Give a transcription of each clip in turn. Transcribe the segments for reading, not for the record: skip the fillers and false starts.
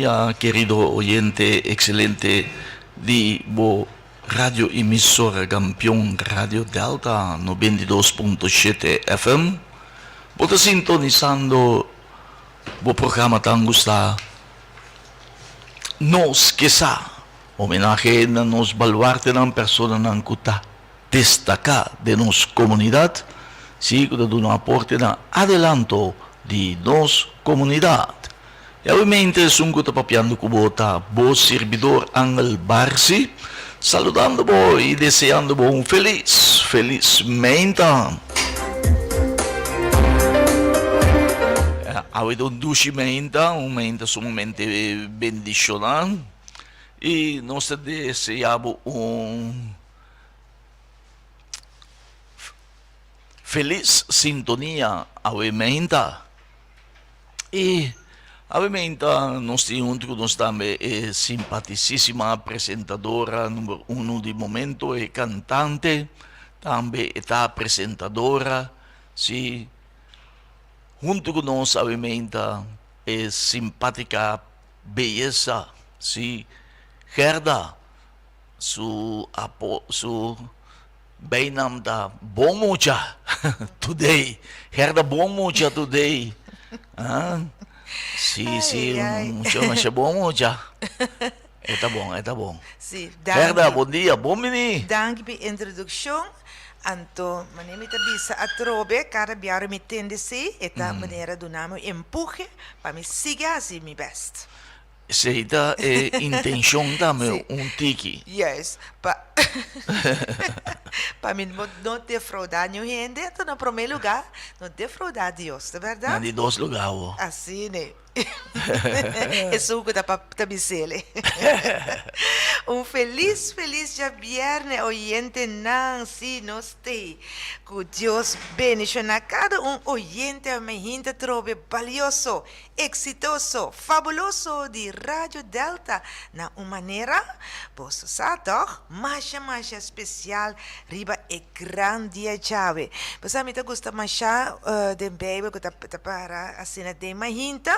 dia, querido oyente excelente di bo radio emisora campeon Radio Delta 92.7 FM. Bo ta sintonisando bo programa tan gusta Nos Ke Sa, homenahe na nos baluartenan, personanan cu ta destaca den nos comunidad, si cu ta duna aporte na adelanto di nos comunidad. Y awemente esun cu ta papiando cu bo ta bo sirbidor Angel Barsi, saludando bo y deseando bo un feliz, feliz meinta. Awe ta un dushi meinta, un meinta sumamente bendiciona y nos ta desea bo un Felis sintonia awe meinta. Y awe meinta nos tin hunto cu nos tambe e simpatisisima presentadora number uno di momento, e cantante, tambe e ta presentadora, si, hunto cu nos awe meinta e simpatica beyesa, si, Gerda. Su apo su bijnaam ta Bon Mucha today. Gerda Bon Mucha today. Ah, sí, sí, Ai, ai. mucha masha bon mucha. E ta bon, e ta bon. Sí, Gerda, danki. bon dia, bon bini. Danki p'e introdukshon. Anto, manera mi ta bisa atrobe, kada biaha mi tende esei, e ta manera duna mi un empuje pa mi sigui hasi mi bèst. Esei ta e intencion tambe un tiki. Juist, pa pa mi no defrauda niun hende, anto na prome luga no defrauda Dios, ta berdad? Na di dos luga awo. Asina e. Esun ku ta pa ta bisele. Un felis felis djabierne oyentenan, si nos t'ei. Ku Dios bendiciona kada un oyente a mi hinta trobe balioso Exitoso, fabuloso di Radio Delta na un manera, boso sa toch, masha masha special riba e gran dia djawe. Pasobra mi ta gusta masha den Bijbel cu ta para asina den mainta,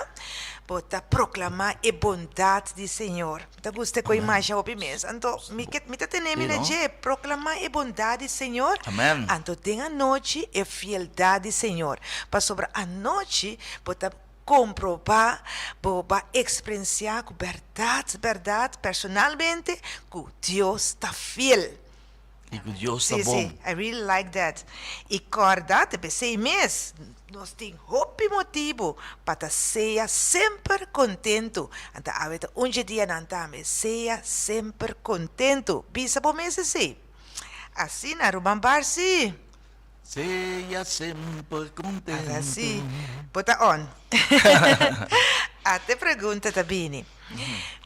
bo ta proclama e bondad di Señor. Mi ta gusta e coi masha hopi mes. Anto mi ke mi ta tene mi na dje, proclama e bondad di Señor. Anto den anochi e fieldad di Señor. Pasobra anochi bo ta komprobá, bo ba eksperensiá ku bèrdat, bèrdat, personalmente, ku Dios ta fiel. I ku Dios ta Sí, bon. sí, I really like that. I kòrda, ta p'esei mes, nos tin hopi motibu pa ta sea semper kontentu. Anto awe ta un dje dianan tambe, sea semper kontentu. Bisa bo mes esei. Asina, Ruman Barcy. Sea semper contento. Ata si, bo ta on. Ata e pregunta ta bini.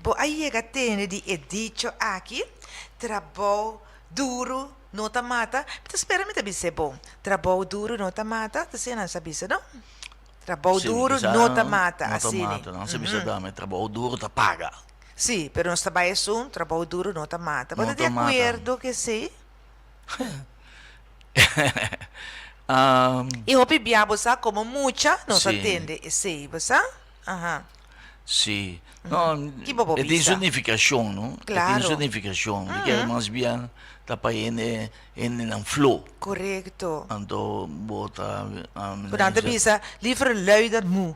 Bo a yega tende di e dicho aki, Trabou duru no ta mata? Mi ta spera mi ta bis'é bon. Trabou duru no ta mata? Ta asina nan sa bisa, no? Trabou duru no ta mata, No ta asina. mata, nan sa bisa tambe, trabou duru ta paga. Sí, pero nos ta bai esun, trabou duru no ta mata. Bo No ta di ta mata. akuerdo ku esei? I hopi bia bo sa komo mucha nos a tende esei, bo sa? Aha. Sí. No, Ki bo por e tin bisa? su nifikashon, no? E tin su Klaro. nifikashon. Di kere mas bia ta pa hende, hendenan flo. Korekto. Anto bo ta, Ku nan ta bisa, liever lui dan moe.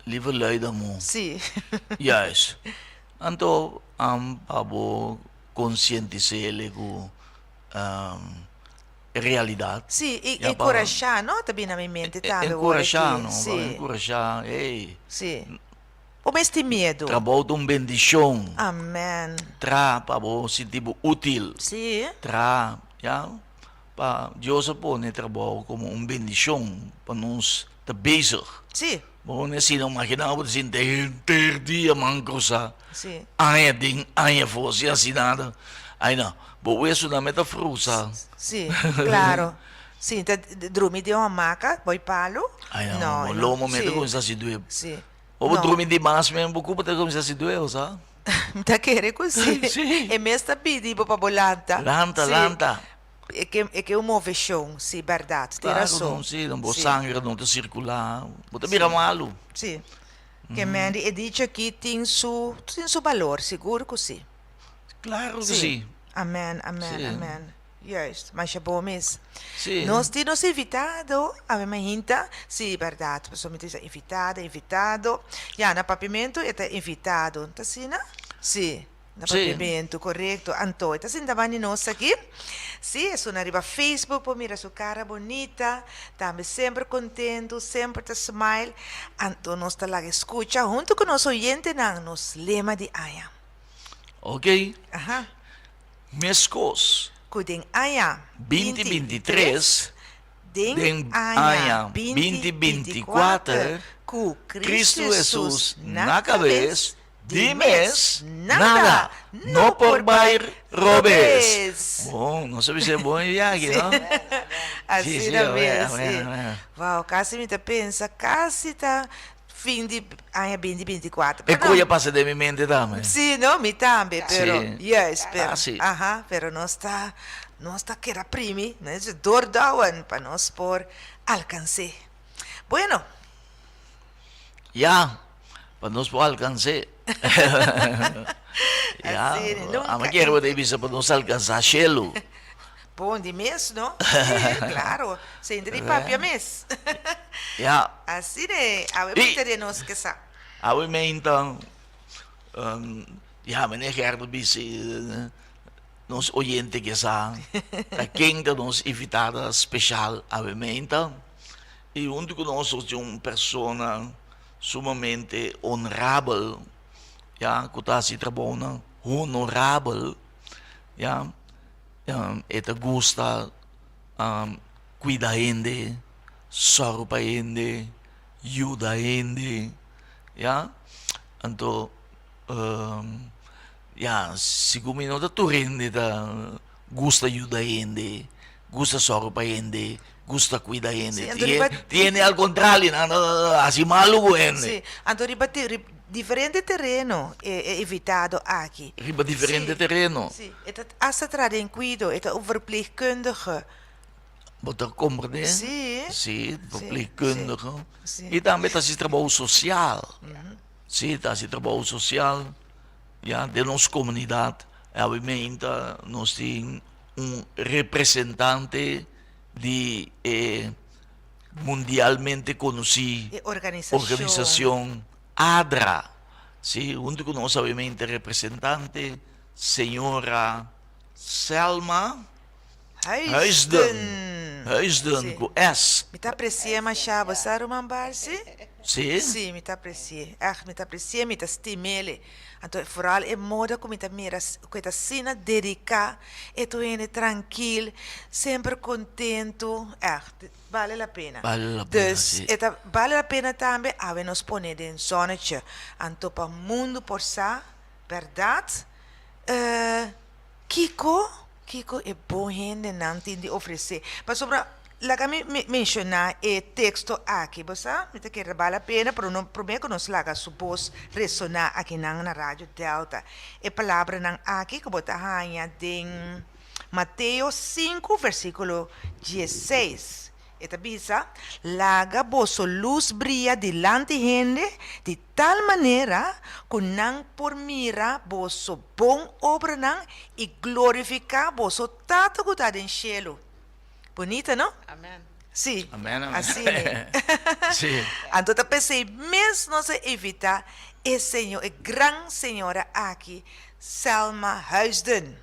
Liever lui dan moe. Sí. Juist. Anto pa bo konsientis'é ku e realidad. Sí, i enkurashá, no? Ta bini na mi mente tambe wor aki. Enkurashá, no? Sí. Enkurashá, hey. Sí. Bo mes tin miedu. Trabou ta un bendishon. Amen. Traha pa bo sinti bo útil. Sí. Traha, ya. Pa Dios a pone trabou komo un bendishon pa nos ta bezig. Sí. Bo no asina imaginá bo ta sinti henter dia man krusá. Sí. Aña den, aña afó, sin hasi nada. Ai no, bo wesunan me ta frusa. Sí, klaro. Sí, ta drumi den un hamaka, boi palu. Ai no, No, bo no. lomo me ta Sí. kuminsá hasi due. Sí. Bo bo No. drumi dimas men, bo kupa ta kuminsá hasi due, bo sa? Mi ta kere ku sí. Sí. E mes ta pidi bo pa bo lanta. Lanta, Sí. lanta. E ke e ke un moveshon, sí, bèrdat, tin Klaru, rason. no, sí, bo Sí. sangre no ta sirkulá, bo ta bira Sí. malu. Sí. Ke men di e dicho aki tin su tin su balor, sigur ku si. Klaro ku si. Amen, amen, Si. amen. Juist, masha bo mes. Si. Nos tin nos invitado, awe mainta, si berdad, pasobra mi ta bisa invitada, invitado, ya na papiamentu e ta invitado, ta asina? Si, na Si. papiamentu, korekto. Anto e ta sinta banda di nos aki, si, esun ariba Facebook por mira su kara bonita, tambe semper kontentu, semper ta smile, anto nos ta laga e skucha huntu ku nos oyentenan nos lema di aña. Ok. Aha. Meskos. Ku den aña binti 2023, den den aña aña 2024, ku Kristu Kristu Hesus Hesus na na kabes, kabes, di di mes mes nada nada no no por por bai bai robes. robes. Bon, nos a bisa bon e viahe, Sí, no? Sí, sí, asina amén, mes, amén, sí. amén. Wow, kasi mi ta pensa, kasi ta Fin di aña 2024. E Pero koe no. a pasa den mi mente tambe. Sí, no, mi tambe, pero Sí. juist, pero Ah, sí. aha, pero nos ta nos ta keda primi, nos ta doordouwen pa nos por alcans'é. Bueno. Ya, pa nos por alcans'é. Ya, Así, nunca amo kier bo ta bisa pa nos alcansá shelu. Bon di mes, no? Sí, claro. Sinti di papia mes. Ya. Así de, awe I mester de nos ke sa. awe meinta, ya meneer Gerdo bisa nos oyente ke sa ta ken ta nos invitada special awe meinta. I hunto ku nos nos tin un persona sumamente honorabel, ya, ku ta hasi trabounan honorabel, ya. E ta gusta cuida hende, sòru pa hende, yuda hende, ya. Anto ya, segun mi no ta tur hende ta gusta yuda hende, gusta sòru pa hende, gusta cuida hende. Sí, anto riba Tin hende al contrario, nan ta hasi malu ku hende. Sí, anto riba diferente tereno e e invitado aki. Riba diferente Sí, tereno. sí, e ta hasta traha den cuido, e ta un verpleegkundige. Bo ta comprende? Sí. Sí, Sí, verpleegkundige. sí. I tambe ta hasi trabou sosial. Sí, ta hasi trabou sosial, ya, den nos komunidat. Awe-meinta nos tin un representante di e mundialmente konosí E organisashon. organisashon ADRA, sí, huntu ku nos obviamente representante señora Selma Huisden. Huisden, Huisden Sí. ku S. Mi ta apresi'é mashá, bo sa ruman Barsi? Sí? Sí, mi ta apresi'é. Ègt, mi ta apresi'é, mi ta stim'é. Anto vooral e moda ku mi ta mira ku e ta asina dediká, e tur hende trankil, semper kontentu, ègt, bale la pena. Bale la pena, Dus si. e ta bale la pena tambe awe nos pone den zònetje. Anto pa mundu por sa bèrdat kiko Kiko e bon hendenan tin di ofresé? Pasobra, laga mi menshoná e teksto aki, bo sa, mi ta kere bal la pena, pero no promé ku nos laga su bos resoná akinan na Radio Delta. E palabranan aki ku bo ta haña den Mateo sinku, versíkulo diesseis. E ta bisa, Laga boso lus bria dilanti hende di tal manera ku nan por mira boso bon obranan i glorifiká boso Tata ku ta den shelu. Bunita, no? Amen. Sí, Amen, amen. asina. Sí. Anto ta p'esei mes nos a invitá e señor, e gran señora aki, Selma Huisden.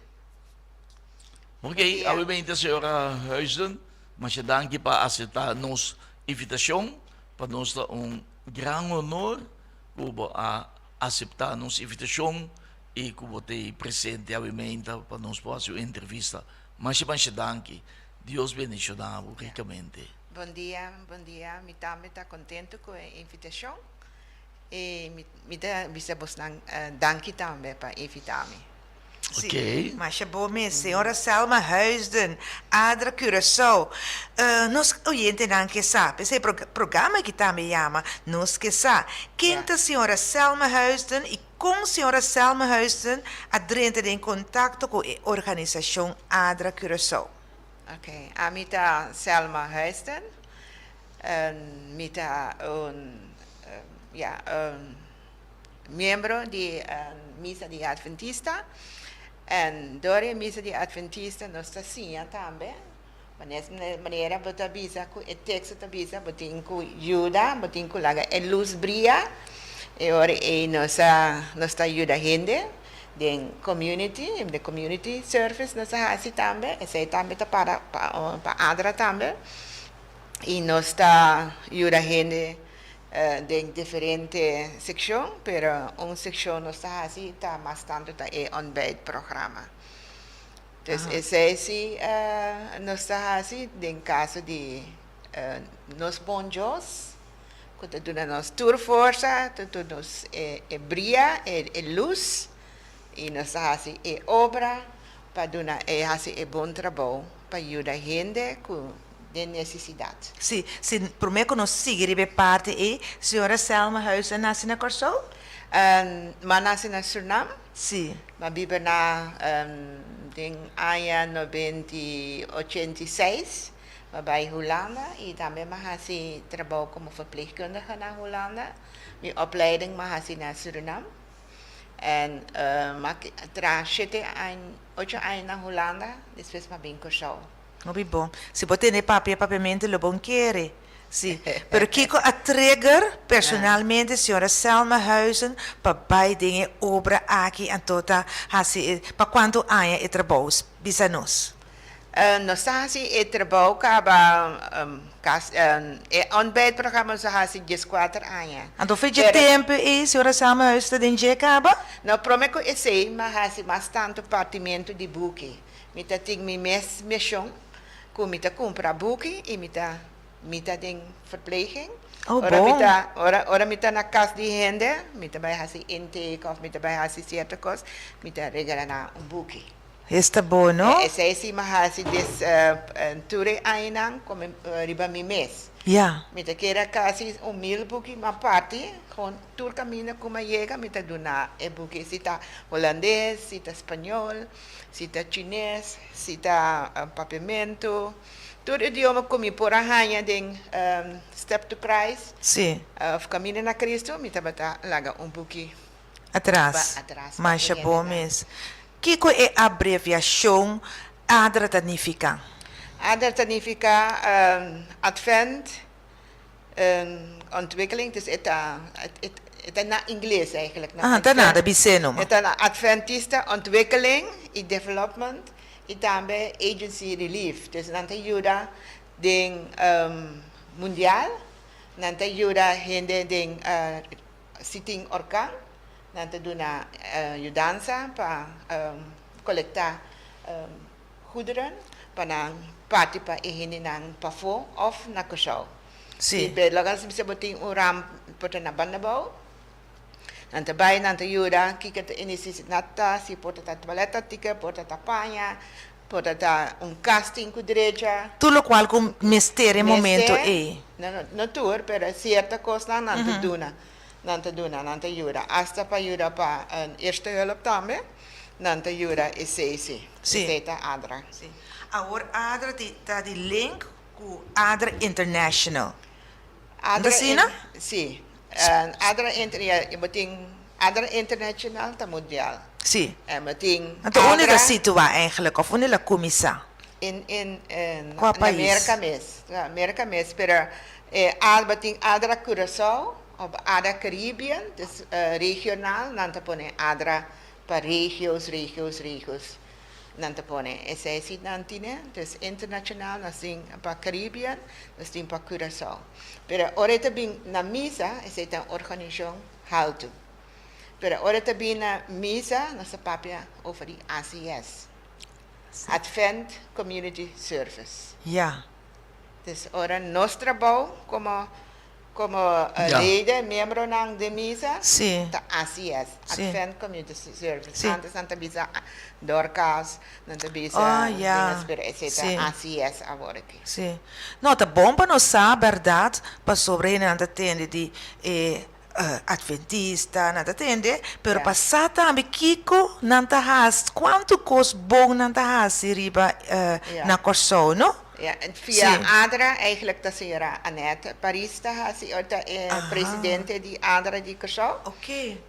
Ok, awe señora Huisden. Masha danki pa aseptá nos invitashon. Pa nos ta un gran honor ku bo a aseptá nos invitashon i ku bo ta ei presente awe meinta pa nos por hasi un entrevista. Masha masha danki. Dios bendishoná bo rikamente. Bon dia, bon dia. Mi tambe ta kontentu ku e invitashon i mi ta bisa bosnan danki tambe pa invitá mi. Sí, Ok. masha bo mes. Señora Selma Huisden, Adra Curaçao. Nos oyentenan ke sa, p'esei programa aki tambe yama Nos Ke Sa. Ken Ya. ta señora Selma Huisden i kon señora Selma Huisden a drenta den kontakto ku e organisashon Adra Curaçao? Ok, ami ta Selma Huisden. Mi ta un. ya, miembro di misa di Adventista. En door e misa di Adventista nos ta siña tambe, manera bo ta bisa ku e teksto ta bisa bo tin ku yuda, bo tin ku laga e lus bria. E ora ei nos a nos ta yuda hende den community, den community service nos a hasi tambe, esei tambe ta para pa ADRA tambe. I nos ta yuda hende den diferente sekshon, pero un sekshon nos ta hasi ta mas tantu ta e ontbijtprogramma. Dus esei si nos ta hasi den kaso di nos bon Dios ku ta duna nos tur forsa, ta duna nos e bria, e lus, i nos ta hasi e obra pa duna e hasi e bon trabou pa yuda hende ku den nesesidat. Sí, sí, promé ku nos sigui riba e parti ei, señora Selma Huis a nase na Kòrsou? M'a nase na Surnam. Sí. M'a biba na den aña noventa ochenta i seis, m'a bai Hulanda i tambe m'a hasi trabou komo verpleegkundige na Hulanda. Mi opleiding m'a hasi na Surinam. En m'a traha shete aña, ocho aña na Hulanda, despues m'a bin Kòrsou. Hopi bon. Si bo tene papia papiamento lo bon kere. Si. Pero kiko a trigger personalmente señora Selma Huizen pa bai den e obra aki anto ta hasi e pa kuantu aña e trabou? Bisa nos. Nos ta hasi e trabou kaba kas e ontbijtprogramma nos a hasi dieskuater aña. Anto fe dje tempu ei señora Selma Huizen ta den dje kaba? No, prome ku esei mi a hasi mas tantu partimentu di buki. Mi ta tin mi mes mishon ku mi ta kumpra buki i mi ta mi ta den verpleging. Oh, Ora mi bon. ta ora ora mi ta na kas di hende mi ta bai hasi intake òf mi ta bai hasi sierto kos mi ta regala nan un buki. Es ta bon, no? Esei si mi a hasi des tur e añanan komo riba mi mes. Ya. Mi ta keda kasi un mil buki mi a parti gewoon tur kaminda ku mi a yega mi ta duna e buki si ta holandes si ta spañol. Si ta chines, si ta papiamentu, tur idioma ku mi por a haña den Step to Christ òf Kaminda na Kristu, mi tabata laga un buki Atras. atras pa Masha e bon hendenan. mes. Kiko e abreviashon ADRA ta nifiká? ADRA ta nifiká Advent Ontwikkeling, dus e ta, e ta na ingles eigenlijk. Ah, ta nada, bis'é numa. E ta na Adventista Ontwikkeling i Development i tambe Agency Relief. Dus nan ta yuda den mundial, nan ta yuda hende den si tin orkan, nan ta duna yudansa pa kolektá Goederen pa nan parti pa e hendenan pafó òf na Kòrsou. Sí. Si pe loke nan bisa bo tin un ramp por ta na Bandabou, nan ta bai nan ta yuda kiko ta e nesesidat ta, si por ta ta toilet ta tika, por ta ta paña, por ta ta un kas tin ku drecha. Tur lokual ku mester e momento ei. No, no, no tur, pero sierto kosnan nan ta duna, nan ta duna, nan ta yuda. Asta pa yuda pa eerste hulp tambe. Nan ta yuda esei si. Sí. Esei ta ADRA. Sí. Awor ADRA ti ta di link ku ADRA International. ADRA No ta asina? Sí. ADRA Inter ya bo tin ADRA International ta mundial. Sí. En bo tin Anto unda ta ADRA situá eigenlijk of unda el a kuminsá? In in in Kua na pais? Merka mes. Na Merka mes pero e bo tin ADRA Curaçao of ADRA Caribbean dus regional nan ta pone ADRA Pa regios, regios, regios nan ta pone. Esei si nan tine, dus internacional nos tin pa Caribbean, nos tin pa Curaçao. Pero ora e ta bin na misa, esei ta un organisacion haltu. Pero ora e ta bin na misa, nos ta papia over di ACS, Advent Community Service. Ja. Dus ora nos trabou como Como leden, miembronan den misa, ta ACS, Advent Community Service. Antes nan ta bisa Dorcas, nan ta bisa dinges, pero esei ta ACS awor aki. Sí. No, ta bon pa nos sa bèrdat, pasobra hendenan ta tende di e Adventista, nan ta tende, pero pa sa tambe kiko nan ta hasi, kuantu kos bon nan ta hasi riba na Kòrsou, no? Ja, en via ADRA, eigenlijk ta señora Annette Paris ta hasi, or ta e presidente di ADRA di Kòrsou.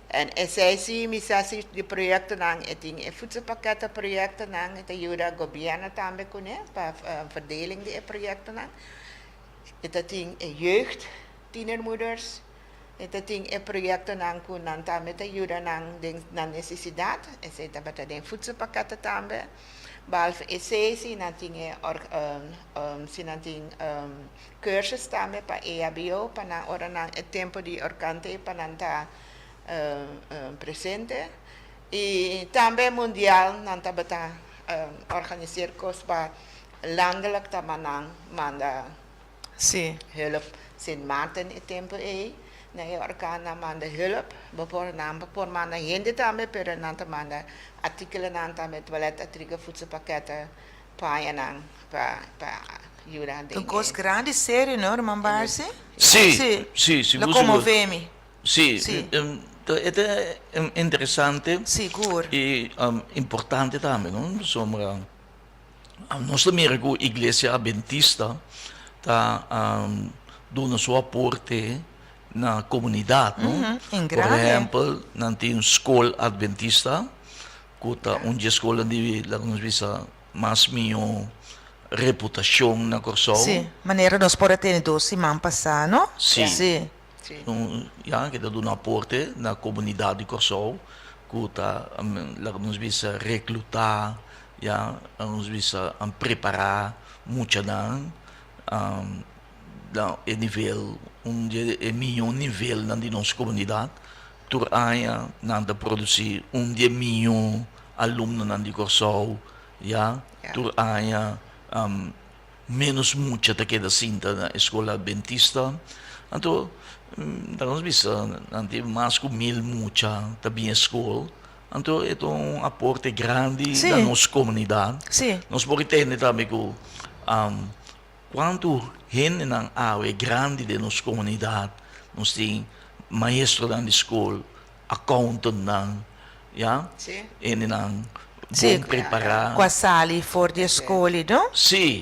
En esei si mi sa si di proyektonan, e tin e voedselpakketten proyektonan, e ta yuda gobièrnu tambe kuné pa verdeling di e proyektonan. E ta tin e jeugd tienermoeders, e ta tin e proyektonan ku nan tambe ta yuda nan den nan nesesidat, esei tabata den voedselpakketten tambe. Behalve esei si nan tin e si nan tin cursus tambe pa EHBO pa nan ora nan e tempo di orkan ta ei pa nan ta presente. I tambe mundial nan tabata organiseer kos pa landelijk ta nan manda Hulp Sint Maarten e tempu ei na e orkaan nan manda hulp bo por nan por manda hende tambe pero nan ta manda artikelennan tambe toilet artikel voedselpakketten pañanan pa pa yuda den Un kos grandi serio no ruman Barsi? Sí, sí, sigur Lo sigur. konmové mi. Sí, Sí. e ta interesante Sigur. i importante tambe no pasobra Nos ta mira ku Iglesia Adventista ta duna su aporte na komunidat, no? Por ehèmpel, nan tin skol adventista ku ta un di e skolnan di, laga nos bisa, mas mihó reputashon na Kòrsou. Sí, manera nos por a tene dos siman pasá, no? Sí. Sí. Ya, ke ta duna aporte na komunidat di Kòrsou ku ta, laga nos bisa, reklutá Ya nos bisa a prepara muchanan na e nivel un di e miho nivelnan di nos komunidat. Tur aña nan ta produsi un di e miho alumnonan di Kòrsou ya. Tur aña ménos mucha ta keda sinta na e skol adventista. Anto nos bisa nan tin mas ku mil mucha ta bin e skol. Anto e ta un aporte grandi na nos komunidat. Nos por tende tambe ku kuantu hendenan awe grandi den nos komunidat. Nos tin maestronan di skol, akountantnan, ya, hendenan bon prepará. Ku a sali for di e skol ei, no? Sí,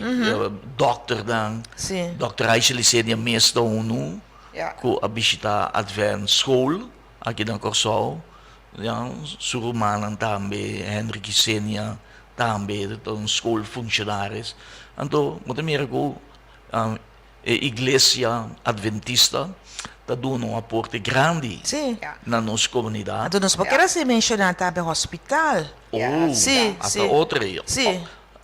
dòkternan. Dòkter Aisha Licenia mes ta unu ku a bishitá Advent School aki na Kòrsou. Ya, su rumannan tambe, Hendrik y Senia tambe ta un schoolfunctionaris. Anto bo ta mira ku e iglesia adventista ta duna un aporte grandi na nos komunidat. Anto nos por kere así menshoná tambe hospital. Oh, ata otro.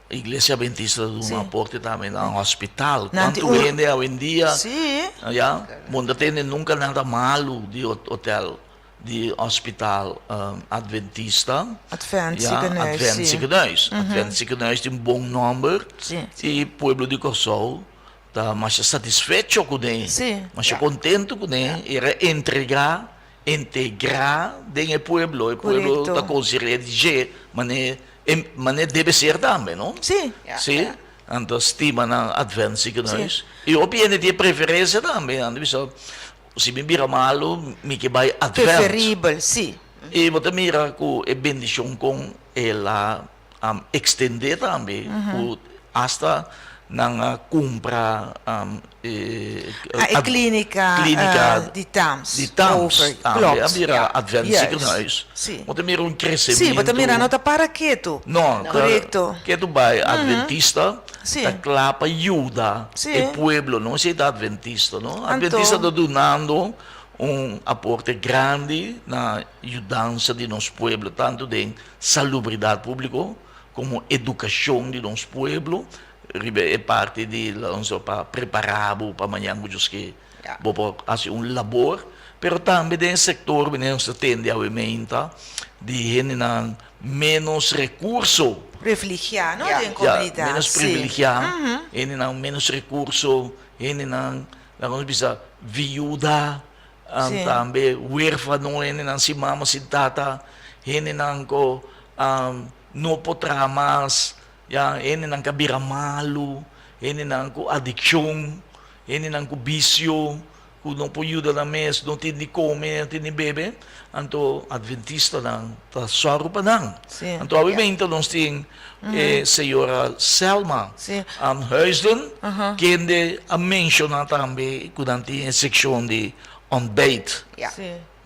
Iglesia adventista ta duna un aporte tambe na hospital. Kuantu hende awendia, ya, bo no ta tende nunka nada malu di hotel. Di hospital Adventista. Advent Ya, Ziekenhuis, Advent sí. Ziekenhuis. Advent Ziekenhuis tin un bon nòmber. Sí. I pueblo di Kòrsou ta masha satisfecho kuné. Sí. Masha kontentu kuné. I era entregá, integrá den e pueblo. E pueblo Korekto. ta konsider'é di dje manera e manera debe ser tambe, no? Sí. Ya, Sí. ya. Anto stima nan Advent Ziekenhuis. I hopi hende tin e preferensia tambe. Nan ta bisa, Si mi bira malu, mi ke bai Advent. Preferibel, si. I bo ta mira ku e bendishon kon el a ekstendé tambe, ku asta nan a kumpra e Ah, e klínika di Tams. Di Tams tambe a bira Advent Juist. Ziekenhuis. Si. Bo ta mira un kresementu. Si, bo ta mira no ta para ketu. No, Korekto. ketu bai Adventista. Sí. Ta kla pa yuda Sí. e pueblo, no esei ta adventista, no? Anto. Adventista ta dunando un aporte grandi na yudansa di nos pueblo, tantu den salubridat públiko komo edukashon di nos pueblo, riba e parti di nos pa prepará bo pa mañan ku Dios ke Ja. bo por hasi un labor, pero tambe den e sektor wanneer nos ta tende awe meinta di hendenan ménos rekurso. Privilegiá, no? Ja. Den Ja, komunidat, ménos sí. privilegiá, hendenan ménos rekurso, hendenan, laga nos bisa, viuda, Sí. tambe huérfano, hendenan sin mama, sin tata, hendenan ku no por traha mas, ya, hendenan ku a bira malu, hendenan ku adikshon, hendenan ku bisio. ku no por yuda nan mes, no tin di kome, no tin di bebe, anto adventistanan ta sòru pa nan. Anto awe nos tin e señora Selma Huisden, kende a menshoná tambe ku nan tin e sekshon di ontbijt.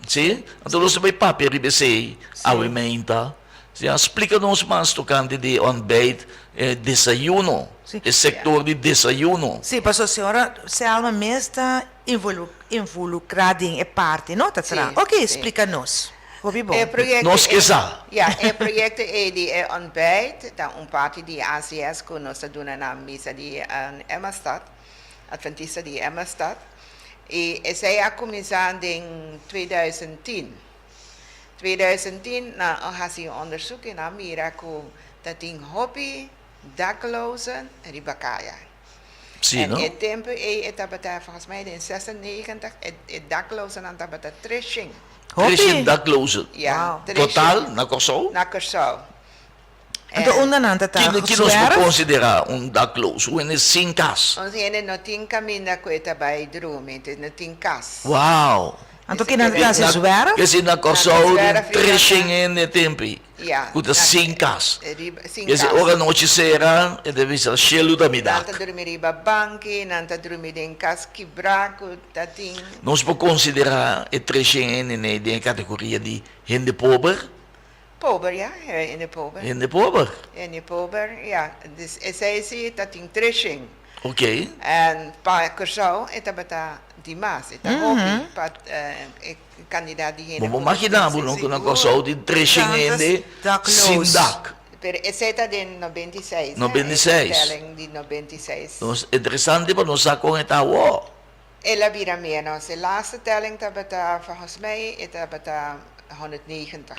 Sí? Anto nos ta bai papia riba esei awe meinta. Sí, a splika nos mas tokante di ontbijt, e desayuno, e sektor di desayuno. Sí, pasobra señora Selma mes ta involukrá den e parti, no? Ta tra. Oké, splika nos. Hopi bon. Nos ke sa. Ya, e proyekto ei di e ontbijt ta un parti di ACS ku nos ta duna na misa di Emmastad, Adventista di Emmastad. I esei a kuminsá den 2010. 2010 nan a hasi un onderzoek i nan a mira ku ta tin hopi daklozen riba kaya. Sí, En no? e tempu ei e tabata volgens mij den 96 e e daklozennan tabata treshen. Treshen Hopi! daklozen. Ya, Wow. treshen Total na Kòrsou? na Kòrsou. Anto En unda nan ta ta Ki ki nos por zwerf? konsiderá un dakloos? Un hende sin kas. Un hende no tin kaminda ku e ta bai drumi, entonces no tin kas. Wow! Anto ki nan ta hasi zwerf? Kesi na Kòrsou tin treshen hende tempi ku ta sin kas. Kesi ora nochi sera e ta bisa shelu ta mi Nan dak. ta drumi riba banki, nan ta drumi den kas kibrá ku ta tin. Nos por konsiderá e treshen hende nei den e kategoria di hende pober? Pober, ya, hende pober. Hende pober? Hende pober, ya. Dus esei si ta tin treshen. Ok. En pa Kòrsou e tabata dimas, e ta hopi pa e kandidat di hende. Bo por magina bo no ku na Kòrsou tin treshen hende sin dak. Pero esei ta den 96, 96. E telling di 96. Nos interesante pa nos sa kon e ta awor. El a bira ménos. E laatste telling tabata volgens mij e tabata 190.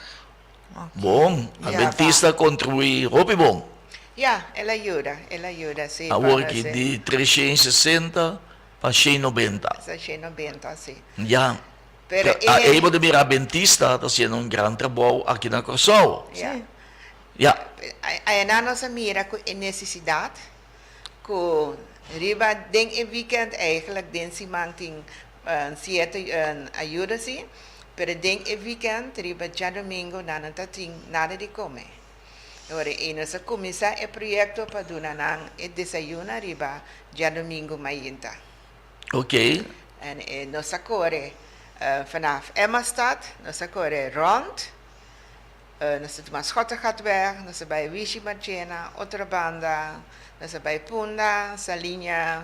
Bon, Adventista a kontribuí hopi bon. Ya, el a yuda, el a yuda, si. Awor ki di 360 pa 190. Sa 190, si. Ya. Pero e. A ey bo ta mira Adventista ta hasiendo un gran trabou aki na Kòrsou. Ya. Ya. Ayana nos a mira ku e nesesidat ku riba den e weekend eigenlijk den siman tin sierto ayuda si, pero den e weekend riba djadomingo nan no ta tin nada di come. Ora ei nos a cuminsa e proyecto pa duna nan e desayuno riba djadomingo mainta. Ok. En nos a core vanaf Emmastad, nos a core rond. Nos ta tuma Schottegatweg, nos ta bai Wishi Marchena, Otrobanda, nos ta bai Punda, Saliña,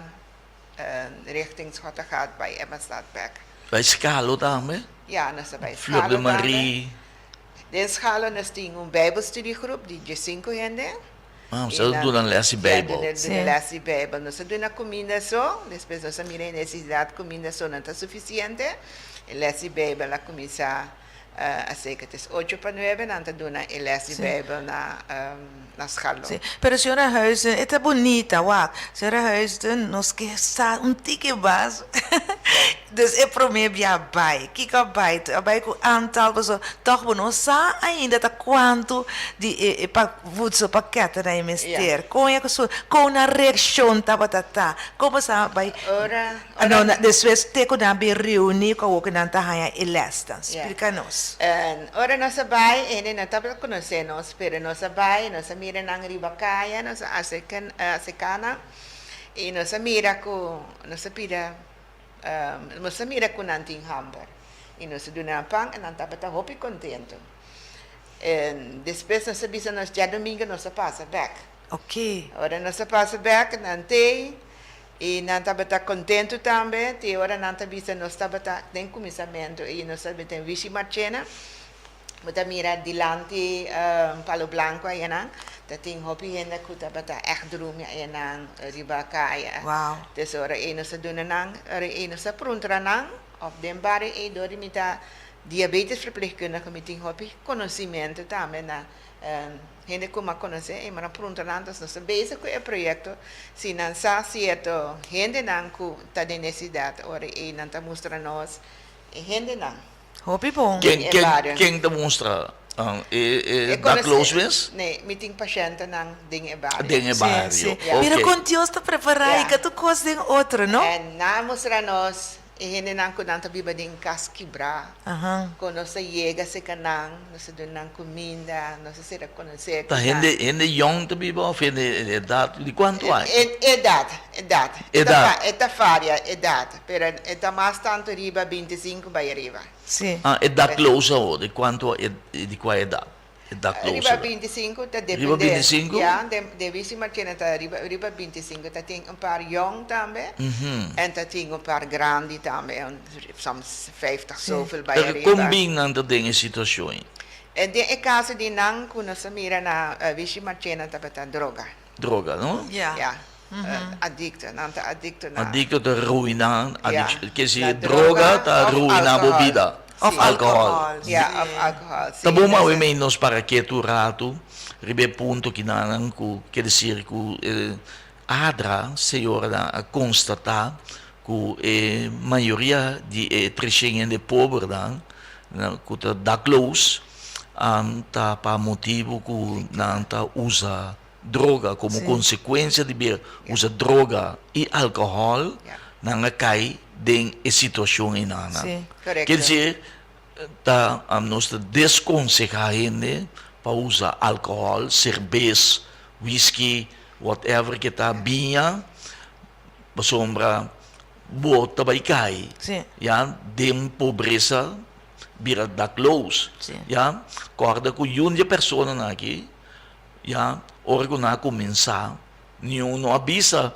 richting Schottegat bai Emmastad bek. Bai Skalo tambe? Ya, nos ta bai Skalo tambe. Flor de Marie. Den Skalo nos tin un Bijbelstudiegroep di diesinku hende. Ah, nos ta duna les di Bijbel. Ya, duna les di Bijbel. Nos ta duna kuminda so, despues nos a mira e nesesidat kuminda so no ta sufisiente, e les di Bijbel a kuminsá. Así que tes ocho pa nuebe nan ta duna e les di Bijbel na na Scharloo. Sí, pero señora Huisden, e ta bunita, wak. Señora Huisden, nos ke sa un tiki mas. Dus e prome bia bai. Kiko a bai? A bai ku aantal paso tòg bo no sa ainda ta kuantu di e e pa voedselpakketten nan e mester. Kon e kon nan reakshon tabata ta? Kon bo sa bai? Ora Ah no, na despues te ku nan bin reuní ku awor ku nan ta haña e lèsnan. Splika nos. En ora nos a bai, hende no tabata konosé nos, pero nos a bai, nos a mira nan riba kaya, nos a aserká nan i nos a mira ku nos a pida, nos a mira ku nan tin hamber i nos a duna nan pan i nan tabata hopi kontentu. En despues nos a bisa nos djadumingu nos a pasa bèk. Oké. Ora nos a pasa bèk, nan tei. I nan tabata kontentu tambe, te ora nan ta bisa nos tabata den kuminsamentu i nos tabata den Wishi Marchena, bo ta mira dilanti Palo Blanco ayanan, ta tin hopi hende ku tabata ègt drumi ayanan riba kaya. Des ora ei nos a duna nan, ora ei nos a pruntra nan òf den bario ei dor di mi ta diabetes verpleegkundige mi tin hopi konosimentu tambe na Hende ku m'a konosé e m'a prunta nan nos ta bezig ku e proyekto si nan sa sierto hendenan ku ta den nesesidat ora ei nan ta mustra nos e hendenan. Hopi bon. Ken Den e ken bario. ken ta mustra e E e konosé dakloos mes? Nee, mi tin pashentenan den e bario. Den e Sí, bario, sí. ok. Mira kon Dios ta prepará i Ya. ka tur kos den otro, no? En nan a mustra nos. E hendenan ku nan ta biba den kas kibrá, ku nos ta yega serka nan, nos ta duna nan kuminda, nos ta sera konosé ku Ta nan. hende hende yòn ta biba òf hende edat di kuantu aña? Edat, edat. E ta Edat. e ta varia edat, pero e ta mas tantu riba 25 bai ariba. Sí. Ah, e dakloos awor, di kuantu di kua edat? E dakloos Riba edat. 25 ta Riba depende. 25? Ya, de debí si Marchena ta riba riba 25 ta tin un par yòn tambe en ta tin un par grandi tambe, un soms 50 Sí. zoveel bai Pero ariba. kon bin nan ta den e situashon ei? En den e kaso di nan ku nos a mira na Wishi Marchena tabata droga. Droga, no? Ya. Ya, adikto, nan ta adikto na. Adikto ta ruiná, Ya, ke si na droga droga ta òf ruiná bo alkohòl. bida. Òf Sí. Alkohòl. alkohòl, Ya, òf sí. alkohòl, Ta sí. bon Dus awe mei nos para ketu un ratu riba e punto kinanan ku ke desir ku e ADRA señoranan a konstatá ku e mayoria di e treshen hende pobernan ku ta dakloos ta pa motibu ku nan ta usa droga komo konsekuensia di bir usa droga i alkohòl nan a kai den e situashon einanan. Ker disir ta nos ta deskonsehá hende pa usa alkohòl, serbes, whisky, whatever ke ta, biña, pasobra bo ta bai kai ya den pobresa bira dakloos ya. Kòrda ku yun di e personanan aki. Ya ora ku nan a kuminsá, niun no a bisa,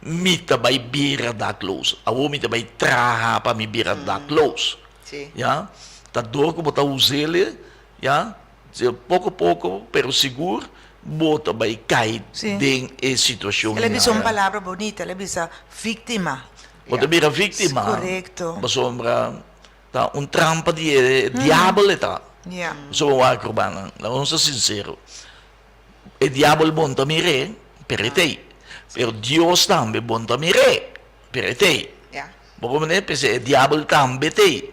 Mi ta bai bira dakloos. Awor mi ta bai traha pa mi bira dakloos. Ya, ta dor ku bo ta us'el, ya, poko poko pero sigur bo ta bai kai den e situashon El a bisa un palabra bonita, el a bisa víktima. Bo ta bira víktima. Korekto. Pasobra ta un trampa di e diabel e ta. Pasobra wak rumannan, laga nos ta sinsero, e diabel bon ta mir'é, pero e t'ei. Pero Dios tambe bon ta mir'é, pero e t'ei. Bo comprende? P'esei e diabel tambe t'ei.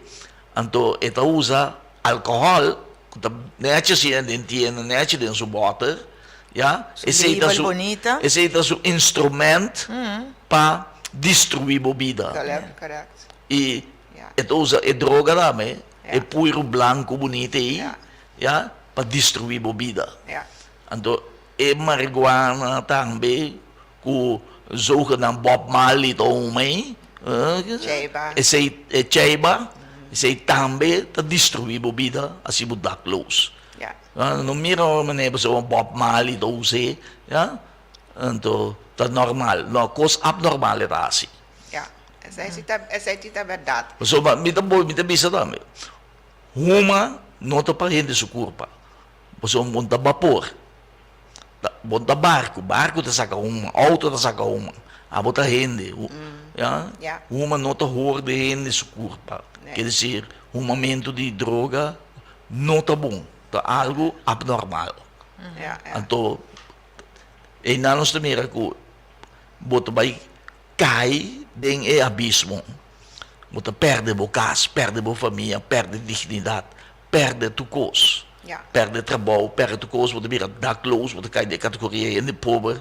Anto e ta usa alkohòl, ku ta nèchi asina den tienda, nèchi den su bòter, ya. Su label bonita. Esei ta su instrument pa destruí bo bida. I E ta usa e droga tambe, e puiru blanku bunita ei, ya, pa destruí bo bida. Anto e marihuana tambe ku zogenaamd Bob Marley ta huma ei, esei, e cheiba, esei tambe ta destruí bo bida, hasi bo dakloos. No mira ora manera pasobra Bob Marley ta us'é, ya, anto ta normal. No, kos abnormal e ta hasi. Ya, esei si ta, esei si ta bèrdat. Pasobra mi ta mi ta bisa tambe, huma no ta pa hende su kurpa, pasobra bon ta bapor, ta bon ta barku, barku ta saka huma, outo ta saka huma, abo ta hende, ya, Ya. huma no ta hor di hende su kurpa, Nee. ker desir humamentu di droga no ta bon, ta algu abnormal. Ya, ya. Anto einan nos ta mira ku bo ta bai Kai den e abismo. Bo ta pèrdè bo kas, pèrdè bo famia, pèrdè dignidat, pèrdè tur kos. Pèrdè trabou, pèrdè tur kos, bo ta bira dakloos, bo ta kai den e kategoria hende pober,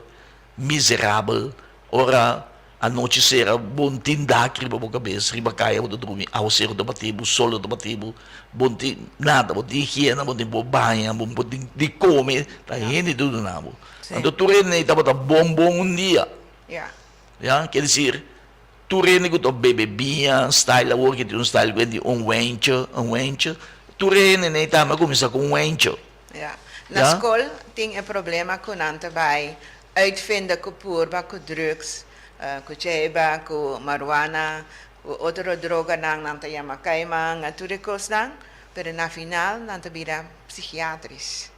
miserabel. Ora anochi sera bo no tin dak riba bo kabes, riba kaya bo ta drumi, awaseru ta bati bo, solo ta bati bo, bo no tin nada, bo no tin higiena, bo no tin por baña, bo no por tin di kome, ta hende ta duna bo. Anto tur hende ei tabata bon bon un dia. Ya. Ya, ker desir, tur hende ku ta bebe biña, style awor ke tin un style ku hende un wentje, un wentje, tur hende nei tambe a kuminsá ku un wentje. Ya. Na skol tin e problema ku nan ta bai uitvinden ku purba ku drugs, ku cheiba, ku marihuana, ku otro droganan, nan ta yama kaiman, tur e kosnan, pero na final nan ta bira psikiatris.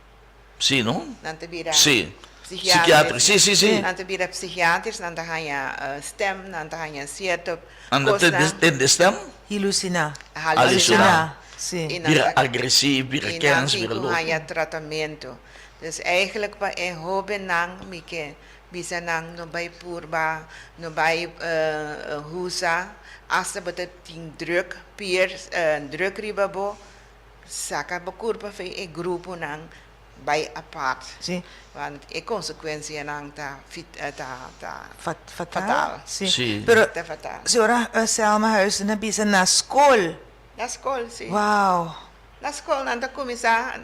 Sí, no? Nan ta bira Sí. psikiaters. Psikiater, sí, sí, sí. Nan ta bira psikiaters, nan ta haña stem, nan ta haña sierto Nan ta kosnan. tende stem? Hilusiná. Halusiná. Sí. I nan Bira ta agresiv, bira i nan kens, tin bira ku loko. haña tratamentu. Dus eigenlijk pa e hóbennan mi ke bisa nan no bai purba, no bai husa, asta bo ta tin druk, peer druk riba bo, Saka bo kurpa fei e gruponan. Bai apart. Sí. Want e consecuencianan ta ta ta Fatal. fatal. Sí. Sí. Pero Ta fatal. señora Selma Huizen a bisa na skol. Na skol, sí. Wow. Na skol nan ta kuminsá.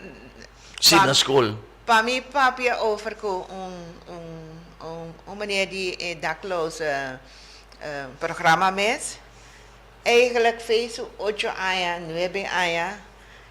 Sí, na skol. Pa mi papia over ku un un un un meneer di e dakloze programa mes, Eigenlijk fei su ocho aña, nuebe aña,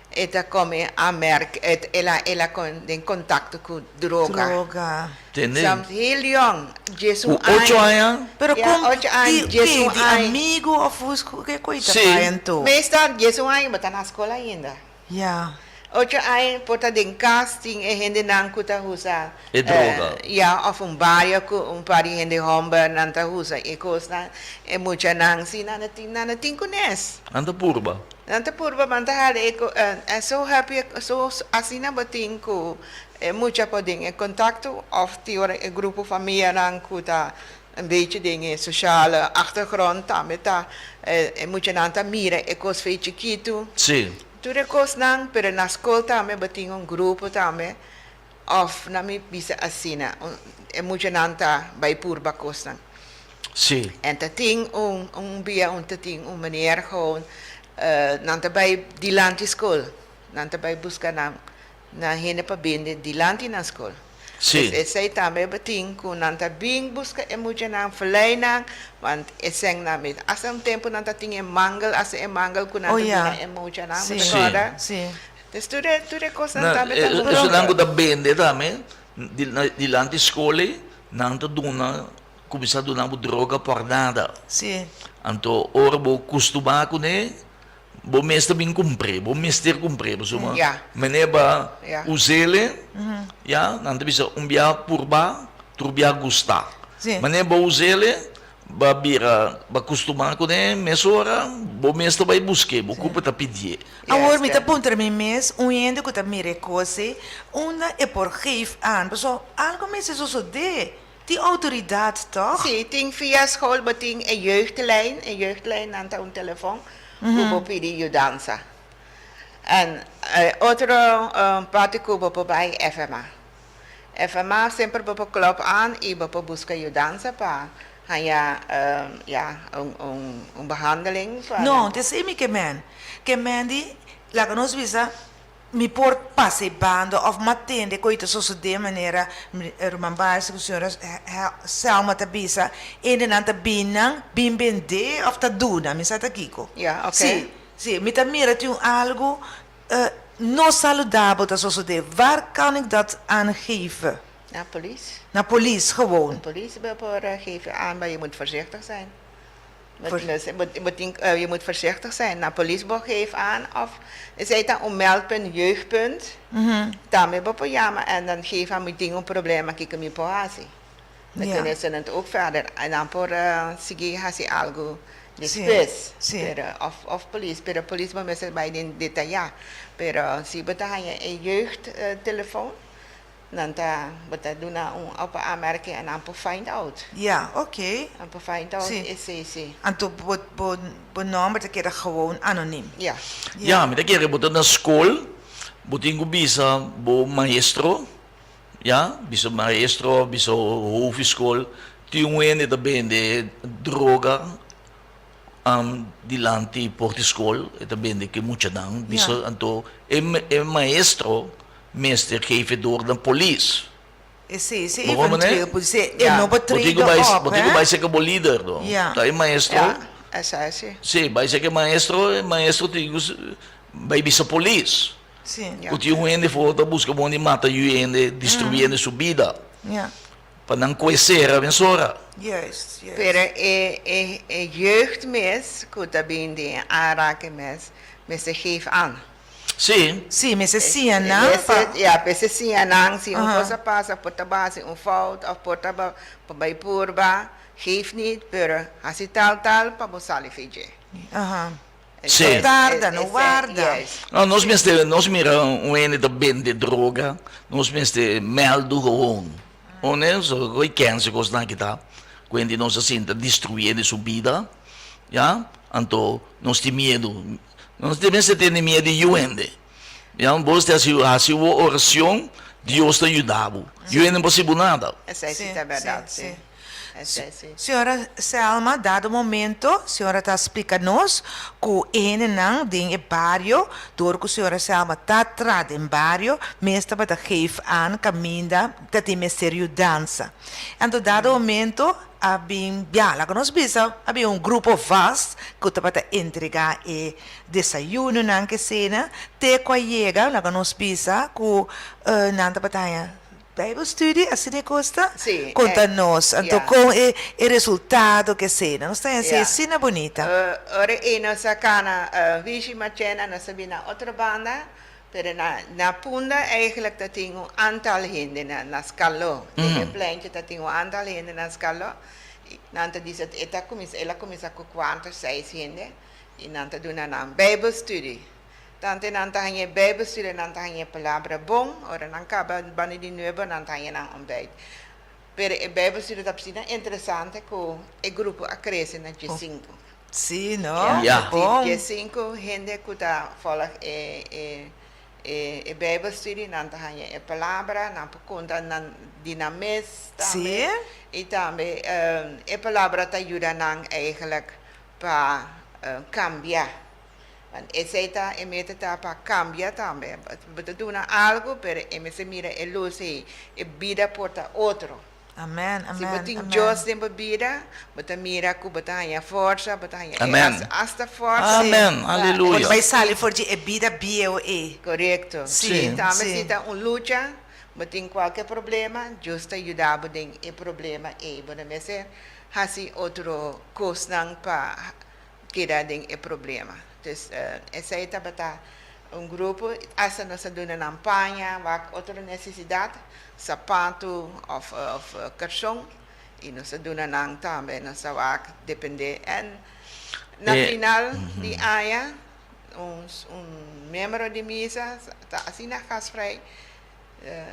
e ta come aanmerk, el a el a con den contacto cu droga. Droga. Tende? Soms heel jong, diesun Cu ocho aña. aña? Pero Ja, con ocho aña, di diesun ke? Di aña. amigo of hoe ke koe ta Sí. bai anto? Meestal diesun aña bo ta na school ainda. Ja. Ocho aña por ta den cas tin e hendenan cu ta usa E droga. Ja, of un bario cu un par di hende homber nan ta usa e cosnan, e muchanan si nan a tin, nan a tin cu nes. Nan ta purba. Nan ta purba, nan ta hala e co, en so happy, so asina bo tin cu e mucha por den e contacto of tin ora e grupo famianan cu ta un beetje den e sociale achtergrond tambe ta, e muchanan ta mira e cos fei chikitu. Si. Tur e cosnan, pero na scol tambe bo tin un grupo tambe Of na mi bisa asina, e muchanan ta bai purba kosnan. Sí. En ta tin un, un bia un ta tin un meneer gewoon, nan ta bai dilanti skol, nan ta bai buska nan, nan hende pa bende dilanti nan skol. Sí. Dus esei tambe bo tin ku nan ta bin buska e muchanan, vlei nan, want e sèn nan mi, hasta un tempu nan ta tin e mangel, hasta e mangel ku nan Oh ta ya. duna e muchanan, bo Sí. ta Sí. kòrda? Sí. Dus tur e tur e kosnan Na, tambe ta e esunnan bronca. ku ta bende tambe di na dilanti skol ei, nan ta duna kuminsá duna bo droga por nada. Sí. Anto ora bo kustumá kuné, bo mes ta bin kumpr'é, bo mester kumpr'é pasobra Ja. manera ba Ja. us'el, ya, nan ta bisa un bia purba, tur bia gustá. Sí. Manera bo us'el, Ba bira, ba kustumá kuné mesora, bo mes ta bai busk'é, bo kupa ta pidié. Awor mi ta puntra mi mes, un hende ku ta mira e kos ei, unda e por geef aan? Pasobra algu mester sosodé. Tin outoridat, tòg? Sí, tin via skol bo tin e jeugdlijn, e jeugdlijn nan ta un telefon ku bo pidi yudansa. En e otro parti ku bo por bai FMA. FMA semper bo por klòp aan i bo por buska yudansa pa haña ya un un behandeling pa. No, ta esei mi ke men. Ke men di, laga nos bisa, mi por pasa e banda òf m'atende ku ta sosodé manera ruman Barsi ku señora Selma ta bisa, hendenan ta bin nan bin bendé òf ta duna, mi sa ta kiko. Ya, oké. Sí, sí, mi ta mira tin un algu No saludabel ta sosodé. Waar kan ik dat aangeven? Na polis. Na polis, gewoon. Na polis bo por geven aan, maar je moet voorzichtig zijn. Voor. Je moet voorzichtig zijn. Na polis bo geef aan of esei ta un meldpunt, jeugdpunt. Tambe bo por yama en dan geef aan mi tin un problema kiko mi por hasi. Dan Ja. kunnen ze het ook verder en dan por sigui hasi algo despues. Sí, sí. Pero of of polis, pero polis bo mester bai den detayá. Pero si bo ta haña e jeugd telefoon, nan ta bo ta duna un op aanmerking en nan por find out. Ja, oké. Nan por find out Sí. esei sí. Anto bo bo bo nomber ta keda gewoon anoniem. Ja. Ja, mi ta kere bo ta na skol, bo tin ku bisa bo maestro Ya, bisa maestro, bisa hoofd di skol, tin un hende ta bende droga dilanti port di skol, e ta bende ku e muchanan, bisa anto e e maestro mester geef e door na polis. Esei si Bo hoor eventueel manera? por si e no por Bo tin treden ku bai, op, bo tin ku hè? bai serka bo lider no, ta e maestro. Ja, esei si. Si, bai serka e maestro, e maestro tin ku bai bisa polis. Sí. Ku tin un hende for ta buska bon di mata yu hende, destruí hende su bida. Ja. Pa nan koe sera mesora. Juist, juist. Pero e e e jeugd mes ku ta bin den aanraking mes mester geef aan. Sí. Sí, mester siña nan pa. Ya, mester siña nan si un kos a pasa por ta basi un fout of por ta pa bai purba, geef niet, pero hasi tal tal pa bo sali fe dje. Aha. Sí. No tarda, no warda. No, nos mester, nos mira un hende ta bende droga, nos mester meldu gewoon. One, so koe kense kosnan aki ta, ku hende nos a sinta destruye hende su bida, ya, anto nos tin miedu. Nos mester tene miedu di yu hende. Ya, bo ta hasi, hasi bo oracion. Dios ta yuda bo. Yu hende no por hasi bo nada. Esei si ta bèrdat, si. Esei si. Señora Selma, dado momento señora ta splika nos ku e hendenan den e bario, dor ku señora Selma ta tra den bario, mes tabata geef aan kaminda ta tin mester yudansa. Anto dado momento a bin, ya, laga nos bisa, a bin un grupo vast ku tabata entregá e desayunonan ke sena, te ku a yega, laga nos bisa, ku nan tabata haña Bijbelstudie, asina e kos ta? Sí. Konta nos, anto Ya. kon e e resultado ke sena, nos ta haña Ya. asina bunita. Ora ei nos a kana Vishi Machena, nos a bin na otro banda, pero na na Punda eigenlijk ta tin un antal hende na na Skaló. Den e pleintje ta tin un antal hende na Skaló. I nan ta bisa e ta kuminsá el a kuminsá ku kuater, seis hende i nan ta duna nan Bijbelstudie. Tante nan ta haña e Bijbelstudie nan ta haña e palabra bon, ora nan kaba banda di nuebe nan ta haña nan ontbijt. Pero e Bijbelstudie ta asina interesante ku e grupo a krese na diesinku. Sí, no? Ya. Bon. Diesinku hende ku ta volg e e e e Bijbelstudie, nan ta haña e palabra, nan por konta nan di nan mes tambe. Sí. I tambe e palabra ta yuda nan eigenlijk pa kambia. Want esei ta e meta ta pa kambia tambe. Bo ta duna algu pero e mester mira e lus ei. E bida por ta otro. Amen, Si bo amen, tin amen. Dios den bo bida, bo ta mira ku bo ta haña forsa, bo ta haña e Amen. hasta forsa. Amen, Pa aleluya. Bo ta bai sali for di e bida bieu ei. Korekto. Sí, Sí. Tambe sí. si ta un lucha, bo tin kualke problema, Dios ta yuda bo den e problema ei. Bo no mester hasi otro kosnan pa keda den e problema. Dus esei tabata un grupo, hasta nos a duna nan paña, wak otro nesesidat, sapatu of of karson, i nos a duna nan tambe, nos a wak depende. En na final di aña un un miembro di misa ta asina gastvrij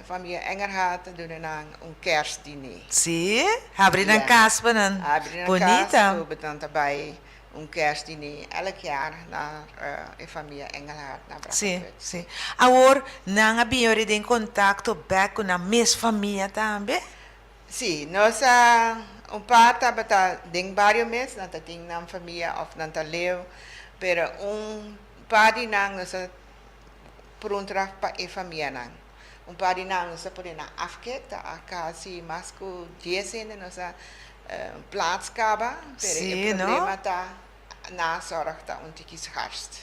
Familia Engerhard ta duna nan un kerstdiner. Sí, habri nan Ja. kas pa nan. Habri nan Bonita. kas ku nan ta bai un kerstdiner elk jaar na e familia Engelhard na Sí, Brakkeput. sí. Awor nan a bin yori den kontakto bèk ku nan mes famia tambe? Sí, nos a un par tabata den bario mes, nan ta tin nan famia òf nan ta leu, pero un par di nan nos a Pruntra pa e famianan. Un par di nan nos a pone na afkek, ta a kasi mas ku dies hende nos a plaats kaba, pero e Sí, no? problema ta nazorg ta un tiki scharst.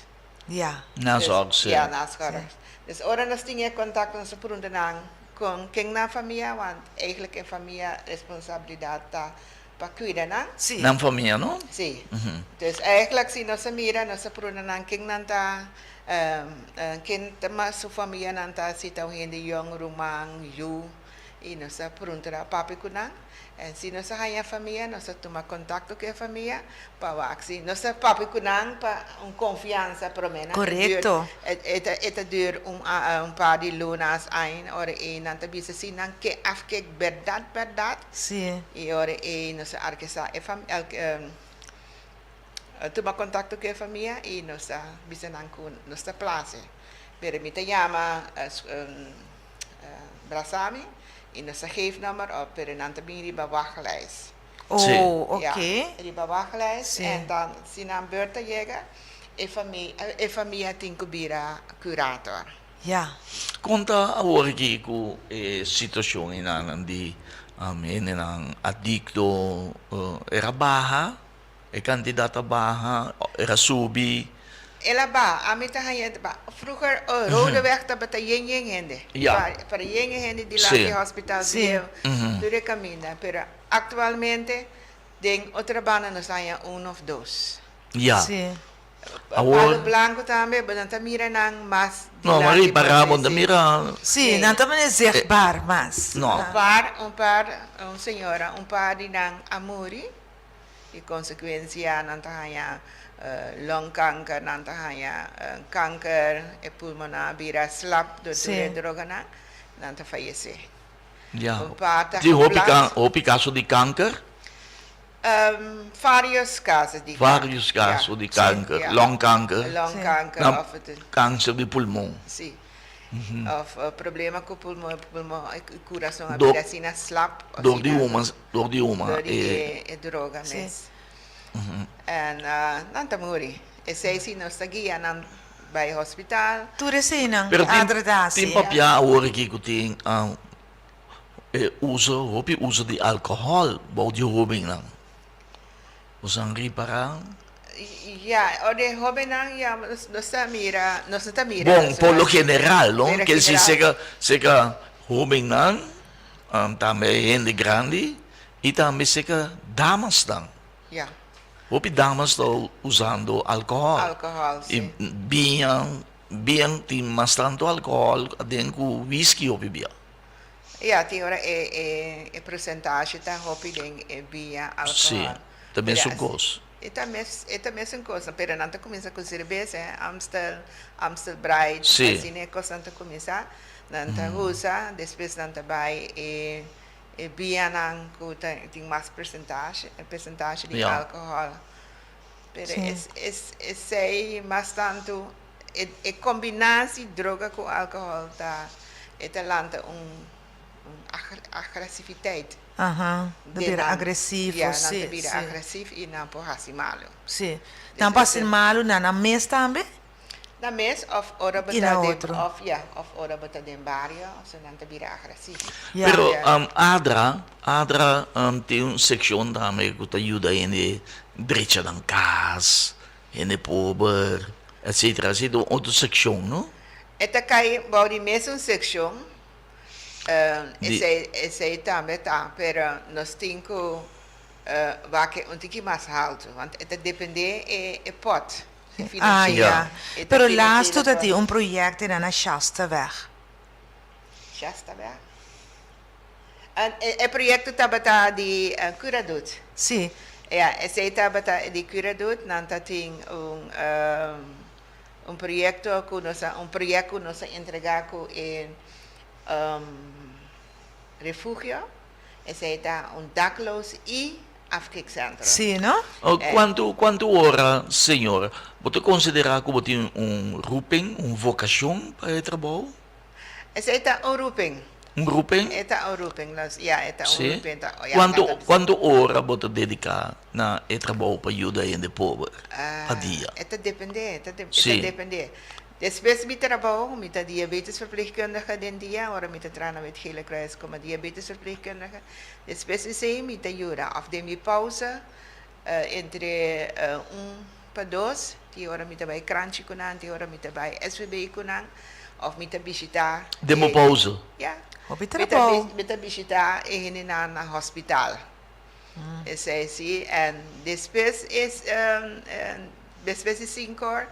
Ja. Nazorg, sí. Ja, nazorg. Dus ora nos tin e kontakto nos a pruntra nan kon ken nan famia, want eigenlijk e famia responsabilidat ta pa kuida nan. Sí. Nan famia, no? Sí. Dus eigenlijk si nos a mira nos a pruntra nan ken nan ta Ken ta mas su famianan ta si ta un hende yong, ruman, yu, i nos a pruntra papia ku nan. En si nos a haña famia, nos a tuma kontakto ku e famia pa wak si nos a papia ku nan pa un konfiansa promé nan. Korekto. E ta e ta dür un un par di lunas ain ora ei nan ta bisa si nan ke af ke bèrdat bèrdat. Sí. I ora ei nos a arkesá e fam Tuma kontakto ku e famia i nos ta bisa nan ku nos ta plase. Pero mi ta yama Brasami i nos ta geef number op, pero nan ta bin riba wachtlijst. Oh, oké. Ja, riba wachtlijst. Sí. En dan si nan beurt ta yega, e famia, e famia tin ku bira kurator. Ja. Kon ta awor aki ku e situashon einan di hendenan adikto era baha? E kantidat a baha, era subi. El a baha, ami ta haña ta baha. Vroeger, oh, Rodeweg tabata yen yen hende. Ja. Para yen e hende dilanti e hospital bieu, tur e kaminda. Pero aktualmente den otro banda nos haña un of dos. Ja. Sí. Awor. Palo Blanco tambe, bo nan ta mira nan mas No, dilanti ma ripará, bo bo ta sí. mira. Sí, nan ta mane zichtbaar mas. No. Un par, un par, un señora, un par di nan a muri. Di konsekuensia nan ta haña longkanker, nan ta haña kanker, e pulmonnan a bira slap dor tur e droganan, nan ta fayesé. Ya. Un par ta Tin hopi geplast. hopi kaso di kanker? Varios kaso di kanker. Varios kaso di kanker, longkanker. Longkanker Nan of het. Kanser di pulmon. Si. Of problema ku pulmon, pulmon i kurason a bira asina slap. Dor di huma, dor di huma. Dor di e droga mes. En nan ta muri. Esei si nos ta guia nan bai hospital. Tur eseinan Pero tin, Adra ta hasi. tin papia awor aki ku tin e uso, hopi uso di alkohòl bou di hóbennan. Boso a ripará? Ya, ora e hóbennan ya nos ta mira, nos no ta mira. Bon, por lo general, no? Kel si seka, seka hóbennan, tambe hende grandi i tambe seka damasnan. Ya. Hopi damas ta usando alkohòl. Alkohòl, si. I biña, biña tin mas tantu alkohòl aden ku whisky hopi bia. Ya, tin ora e e e porcentahe ta hopi den e biña alcohol. Sí, ta mesun cos. E ta mes e ta mesun cos, pero nan ta cuminsa cu cerbes, eh, Amstel, Amstel Bright, Sí. asina e cosnan ta cuminsa, nan ta usa, despues nan ta bay e e biñanan cu ta tin mas porcentahe, porcentahe di Ya. alcohol. Pero Sí. es es esey mas tanto E e combinatie droga cu alcohol ta e ta lanta un un agresiviteit. Aha, ta Den bira nan, agresivo, ya, nan ta si, bira si. agresief y nan por haci malo. Si. Nan por haci malo na nan mes tambe? Nan mes of ora bo Y ta na den otro. of ya, of ora bo ta den bario, so nan ta bira agresief. Ya. Pero Adra, Adra tin un seccion tambe cu ta yuda hende drecha nan cas, Hende pober, etcetera, así ta un otro seccion, no? E ta kai bou di mesun seccion, esei esei tambe ta, pero nos tin ku wak e un tiki mas haltu, want e ta depende e e pot, e Ah, financiero. ya. E ta Pero financiero lastu ta pot. tin un proyecto na na Shastaweg. Shastaweg? E proyecto tabata di Curadoet. Sí. Ja, esey tabata di Curadoet. Nan ta tin un un proyecto cu nos a un proyect cu nos a entrega cu e refugio. Esey ta un dakloos y afkikcentrum. Sí, no? Cuanto cuanto ora, señor, bo ta considera cu bo tin un roeping, un vocacion pa e trabou? Esei ta un roeping. Un roeping? E ta un roeping, los, ya, e ta un Sí. roeping. Ta, ya, Cuanto, ta, ta, cuanto ora bo ta dedica na e trabou pa yuda hende pober pa dia? E ta depende, e ta, e ta Sí. depende. Despues mi trabou, mi ta diabetesverpleegkundige den dia, ora mi ta traha na Wit Gele Kruis como diabetesverpleegkundige. Despues esei mi ta yuda, of den mi pausa, entre un pa dos, tin ora mi ta bai kranchi ku nan, tin ora mi ta bai SVB ku nan, òf mi ta bishitá Den bo e, pausa? ya, Hopi mi ta trabou. mi ta bishitá e hendenan na hospital. Esei si, en despues es despues di sinku or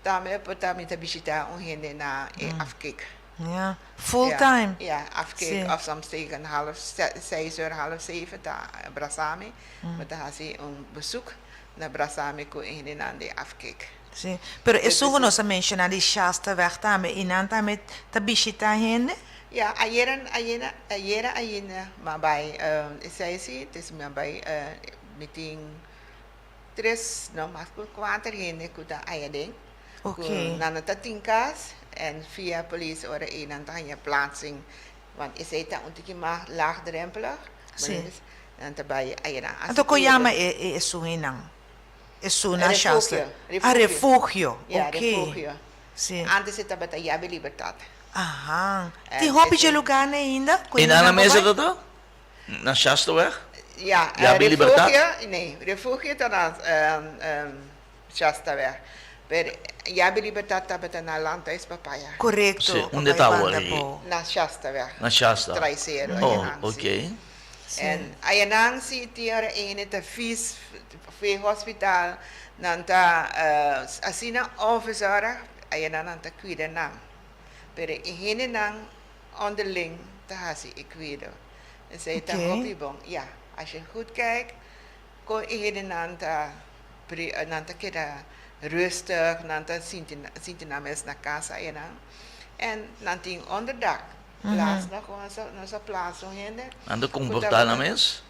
tambe por ta mi ta bishitá un hende na e afkik. Ya, full time. Ya, afkik Si. òf soms tegen half seis or half zeven ta brasa mi, mi ta hasi un besuk. Na brasa mi ku e hendenan di afkik. Sí, pero esun ku nos a menshoná di Shastaweg tambe, i nan tambe ta bishitá hende? Ya, ayera, ayera, ayera ainda mi a bai esei sí, entonces mi a bai, mi tin tres, no, mas ku kuater hende ku ta aya den, ku nan no ta tin kas, en via polis ora ei nan ta haña plaatsing, want esei ta un tiki mas laagdrempelig. Sí. Nan ta bai ayera. Anto ko yama e e esun einan? Esun na Refugio, Shasta? refugio. Ah, refugio. Ya, Ok. refugio. Sí. Antes e tabata Yabe Libertad. Aha. En Tin hopi dje ese- lugarnan ainda ku I nan hendenan a por mesa bai? ta ta? Na Shastaweg? Ya, Yabe Libertad? refugio, nee, refugio ta na Shastaweg. Pero Yabe Libertad tabata na Landhuis Papaya. Korekto. Sí, unda Papaya ta banda awor aki? bo. Na Shastaweg. Na Shasta. Traisero Oh, ayanan, sí. ok. En ayanan si tin ora ene ta vies fe hospital, nan ta asina onverzorgd, ayanan nan ta cuida nan. Pero e hendenan onderling ta haci e cuido. Esey ta hopi bon. Ya, als je goed kijkt, con e hendenan ta nan ta keda rustig, nan ta sinti sinti nan mes na casa ayanan. En nan tin onderdak. Plaats nog, nos a plaats un hende. Nan ta comporta nan mes?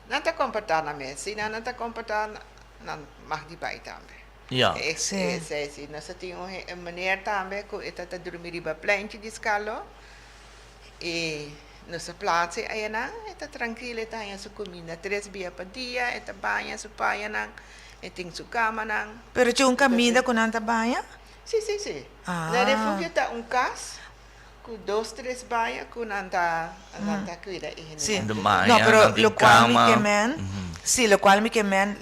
Nan ta comporta nan mes. Si nan no ta comporta, nan mag di bay tambe. Ja. E, Sí. Esei si. Nos a tin un un meneer tambe ku e ta drumi riba pleinchi di Skalo i nos a plaats e ayanan, e ta trankil, e ta haña su kuminda tres bia pa dia, e ta baña su pañanan, e tin su kamanan. Pero tin un kaminda ku nan ta baña? Sí, sí, sí. Ah. Na refugio ta un kas ku dos, tres baño ku nan ta nan ta kuida e hendenan. Sí. De baña, No, pero nan tin lokual mi kama. ke men, sí, lokual mi ke men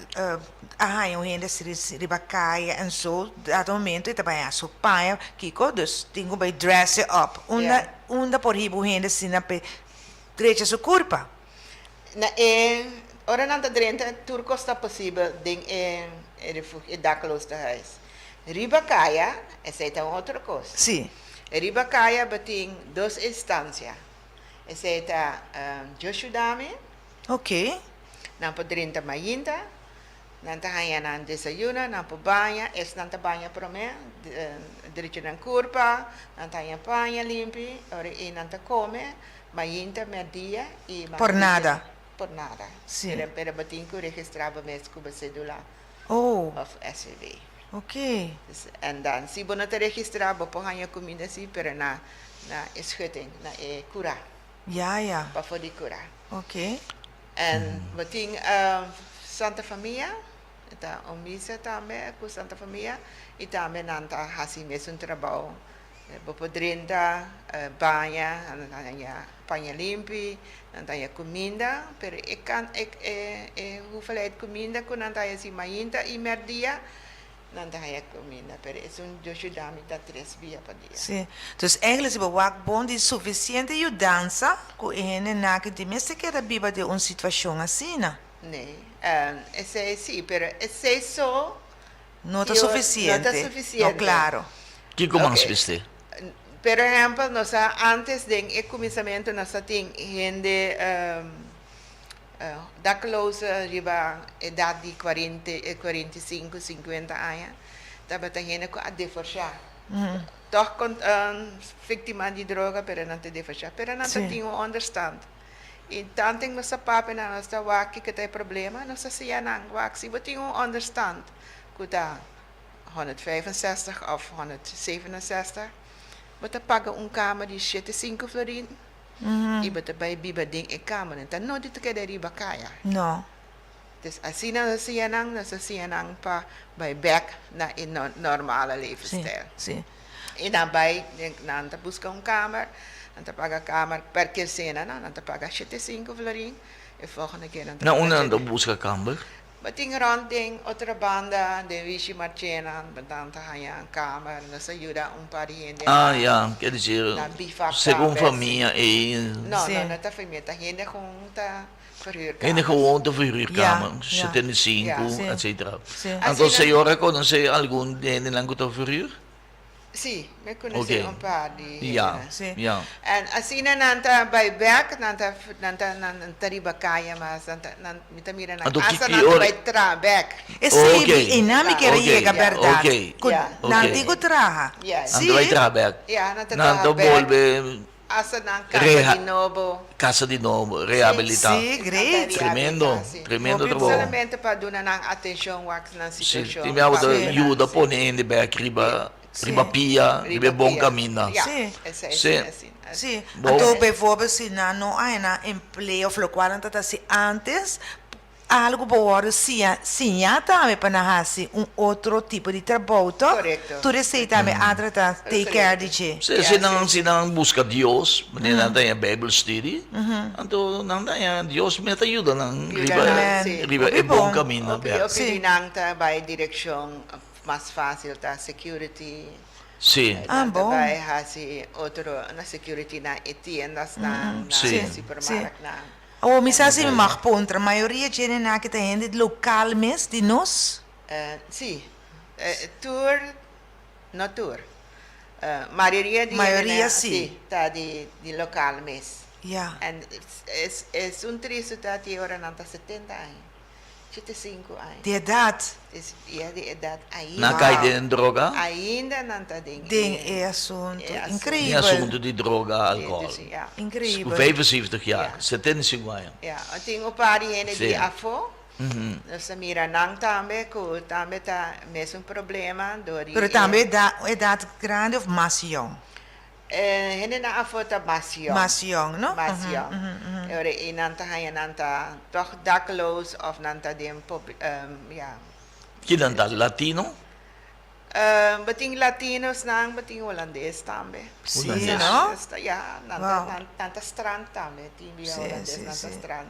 a haña un hende así riba kaya en so, dado momento e ta baña su paña, kiko? Dus tin ku bai dress e up. Unda unda por hiba un hende asina p'e drecha su kurpa? Na e ora nan ta drenta tur kos ta posibel den e refugio, e dakloos-tehuis. Riba kaya, esei ta un otro kos. Sí. Riba kaya bo tin dos instansia. Esei ta Dios Yudami. Ok. Nan por drenta mainta, nan ta haña nan desayuno, nan por baña, esnan ta baña promé, drecha nan kurpa, nan ta haña paña limpi, ora ei nan ta kome, mainta, mèrdia i Por nada. Por nada. Sí. Pero bo tin ku registrá bo mes ku bo sedula. Oh. Of SVB. Ok. En dan si bo no ta registrá bo por haña kuminda si pero na na e schutting, na e kurá. Ya ya. Pafó di kurá. Ok. En bo tin Santa Famia, e ta un misa tambe ku Santa Famia i tambe nan ta hasi mesun trabou. Bo por drenta, baña, nan ta haña paña limpi, nan ta haña kuminda, pero e kan e e hoeveelheid kuminda ku nan ta haña si mainta i mèrdia, nan ta haña kuminda, pero esun Dios yuda mi ta tres bia pa dia. Sí. Dus eigenlijk si bo wak bon di sufisiente yudansa ku e hendenan aki di mester keda biba den un situashon asina. Nee, esei sí, pero esei so No ta sufisiente. No ta sufisiente. No, claro. Kiko mas mester? Por ehempel, nos a antes den e kuminsamentu nos a tin hende dakloze riba edat di kuarenta, 45, 50 aña. Tabata hende ku a divorsiá. Tòg víktima di droga, pero nan ta divorsiá. Pero nan ta tin un onderstand. I tanten nos ta papia nan, nos ta wak kiko ta e problema, nos ta siña nan, wak si bo tin un onderstand ku ta 165 òf 167, bo ta paga un kamer di shete sinku florin i bo ta bai biba den e kamer. Ta no di ta keda riba kaya. No. Dus asina nos a siña nan, nos a siña nan pa bai bèk na e normale levensstijl. Sí, sí. I nan bai, nan ta buska un kamer, nan ta paga kamer per kinsena, no, nan ta paga shete sinku florin, e volgende keer nan ta Na paga unda nan ta shete. buska kamber? Bo tin rònt den otro banda, den Wishi Marchena, nan ta haña kamer, nos a yuda un par di hende Ah, na ya, kier dicir, na bivak segun tambe, sí. famia ei. No, Sí. no, no ta famia, ta hende gewoon ta. Hende gewoon ta verhuurkamer, Ja, ja. 75, Sí. etcetera. Sí. Anto Asina- señora conoce algun hendenan cu ta verhuur? Sí, mi conoce Ok. un paar di Ja, hendenan. Sí. ja. En asina nan ta bai bek, nan ta, nan ta, nan ta riba kaya mas, nan ta, nan, mi ta mira nan Anto hasta ki nan ta ora- bai traha bek. Esei Ok. mi einan mi kere Ok, yega bèrdat. ok. Ku Ja. nan Ok. tin ku traha. Ja. Nan Sí. ta bai traha bek. Ja, nan ta Nan traha ta bek. bolbe Hasta nan casa Reha di nobo. Casa di nobo, rehabilita. Sí, great. Tremendo, tremendo Hopi trabou. Solamente pa duna nan atencion wak nan Sí, situacion. tin biaha bo ta Sí. yuda pone hende bek riba riba pia, riba e bon caminda. Ja, Sí. esei, Sí. asina, asina. Sí, Bo. anto bijvoorbeeld si nan no a nan empleo of locual nan ta ta haci antes, Algu bo wòrdu siña, siñá tambe pa nan hasi un otro tipo di trabou, tòg? Korekto. Tur esei tambe Adra ta take care di dje. Si, si nan, si nan buska Dios, manera nan ta haña Bijbel studie, anto nan ta haña Dios mes ta yuda nan Yuda riba, nan, si. riba Hopi e bon bon. kaminda Hopi, bèk. hopi Si. di nan ta bai direkshon mas fásil ta security. Si. Ah, Nan ta bon. bai hasi otro na security na e tiendasnan, na Si. e supermarktnan. Awor mi sa si mi mag puntra, mayoria djenenan aki ta hende lokal mes di nos? Sí, tur, no tur. Mayoria di Mayoria hendenan sí. sí ta di lokal mes. Ya. En esun tristu ta ti ora nan ta 70 aña. 75 aña. Di edat. Ya di edat ainda. Nan kai den droga? Ainda nan ta den Den e asuntu. Den Increibel. asuntu di droga, alcohol. Increibel. 75 jaar, 75 aña. Ya, tin un par di hende di afó. Nos ta mira nan tambe ku tambe ta mesun problema dor di Pero e. tambe edat grandi of mas yong? Hendenan afó ta mas yong. Mas yong, no? Mas yong. E ora ei nan ta haña nan ta tòg dakloos òf nan ta den ya. Ki nan ta? Latino? Bo tin latinosnan, bo tin holandes tambe. Sí, Holandes. no? Ya, nan ta Wow. nan ta strand tambe. Tin bia Sí, holandes sí, nan ta sí. strand.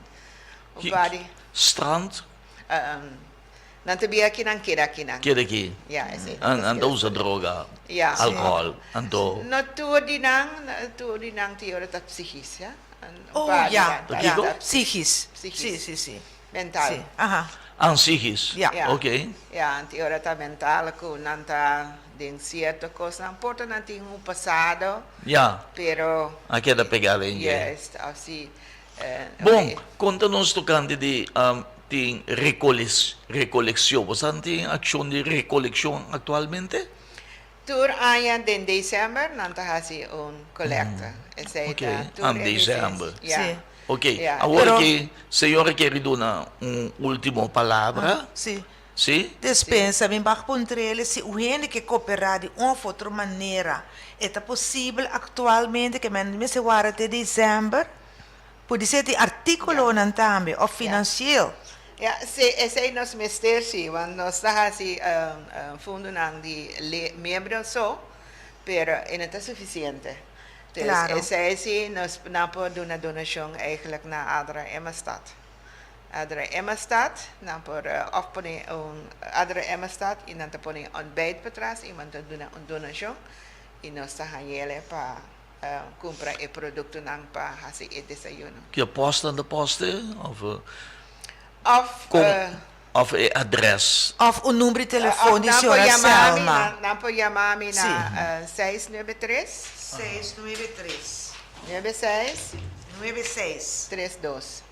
Un Ki par di strand? Nan ta bia akinan keda akinan. Keda aki. Ya, esei. Nan nan ta usa droga, Ya. alcohol, anto. No tur di nan, tur di nan tin ora ta psichis, ya. Un Oh, par di ya, nan ta ya. Kiko? ta Psichis. Psichis. Sí, sí, sí. Mental. Sí, aha. Ah, psichis. Ya. Ya. Ok. Ya, tin ora ta mental ku nan ta den sierto kosnan. Por ta nan tin un pasado, Ya. pero. A keda pegá den dje. Juist, así. Bon, konta nos tokante di tin rekolekshon. Bo sa tin akshon di rekolekshon aktualmente? Tur aña den december nan ta hasi un kolekta. Esei ta tur Ok, december. Ya. Ok, awor ki señora kere duna un ultimo palabra. Si. Si? Despensa, mi bak puntr'el si un hende ke koperá di un of otro manera, e ta posibel aktualmente ke men mester wara te december? Pudi ser tin artíkulonan tambe òf finansieel. Ya, si, esei nos mester si, want nos ta hasi fundonan di miembro so, pero e no ta sufisiente. Dus esei si nos nan por duna donashon eigenlijk na Adra Emmastad. Adra Emmastad, nan por of pone un Adra Emmastad y nan ta pone ontbijt patras y nan ta duna un donacion y nos ta hañele pa cumpra e productonan pa haci e desayuno. Ki post nan ta poste of Of con of e adres? Of un number di telefon di señora Selma. Nan por yama mi na 693. 693. 96. 96. 32.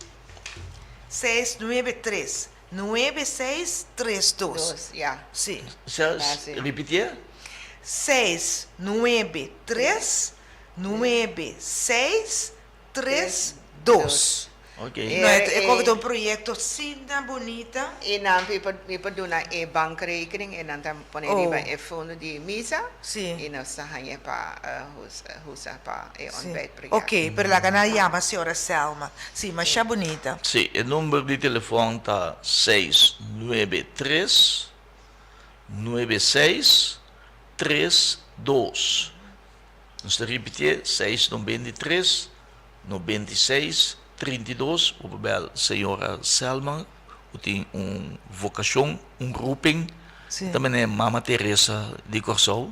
6 9 3 9 6 3 2. Dos, ya. Sí. Sa, Ah, sí. repitié? 6 9 3 9 6 3 2. Ok. No, e koke ta un proyekto asina bunita. I nan mi por mi por duna e bankrekening i nan ta pone riba e fondo di misa. Sí. I nos ta haña pa usa pa e Sí. ontbijtproject. Ok, pero laga nan yama señora Selma. Sí, masha bunita. Sí, e number di telefòn ta seis nuebe tres, nuebe seis, tres dos. Nos ta ripitié, seis 93, 96, 32. Bo por bèl señora Selma ku tin un vokashon, un roeping. Sí. Ta manera Mama Teresa di Kòrsou.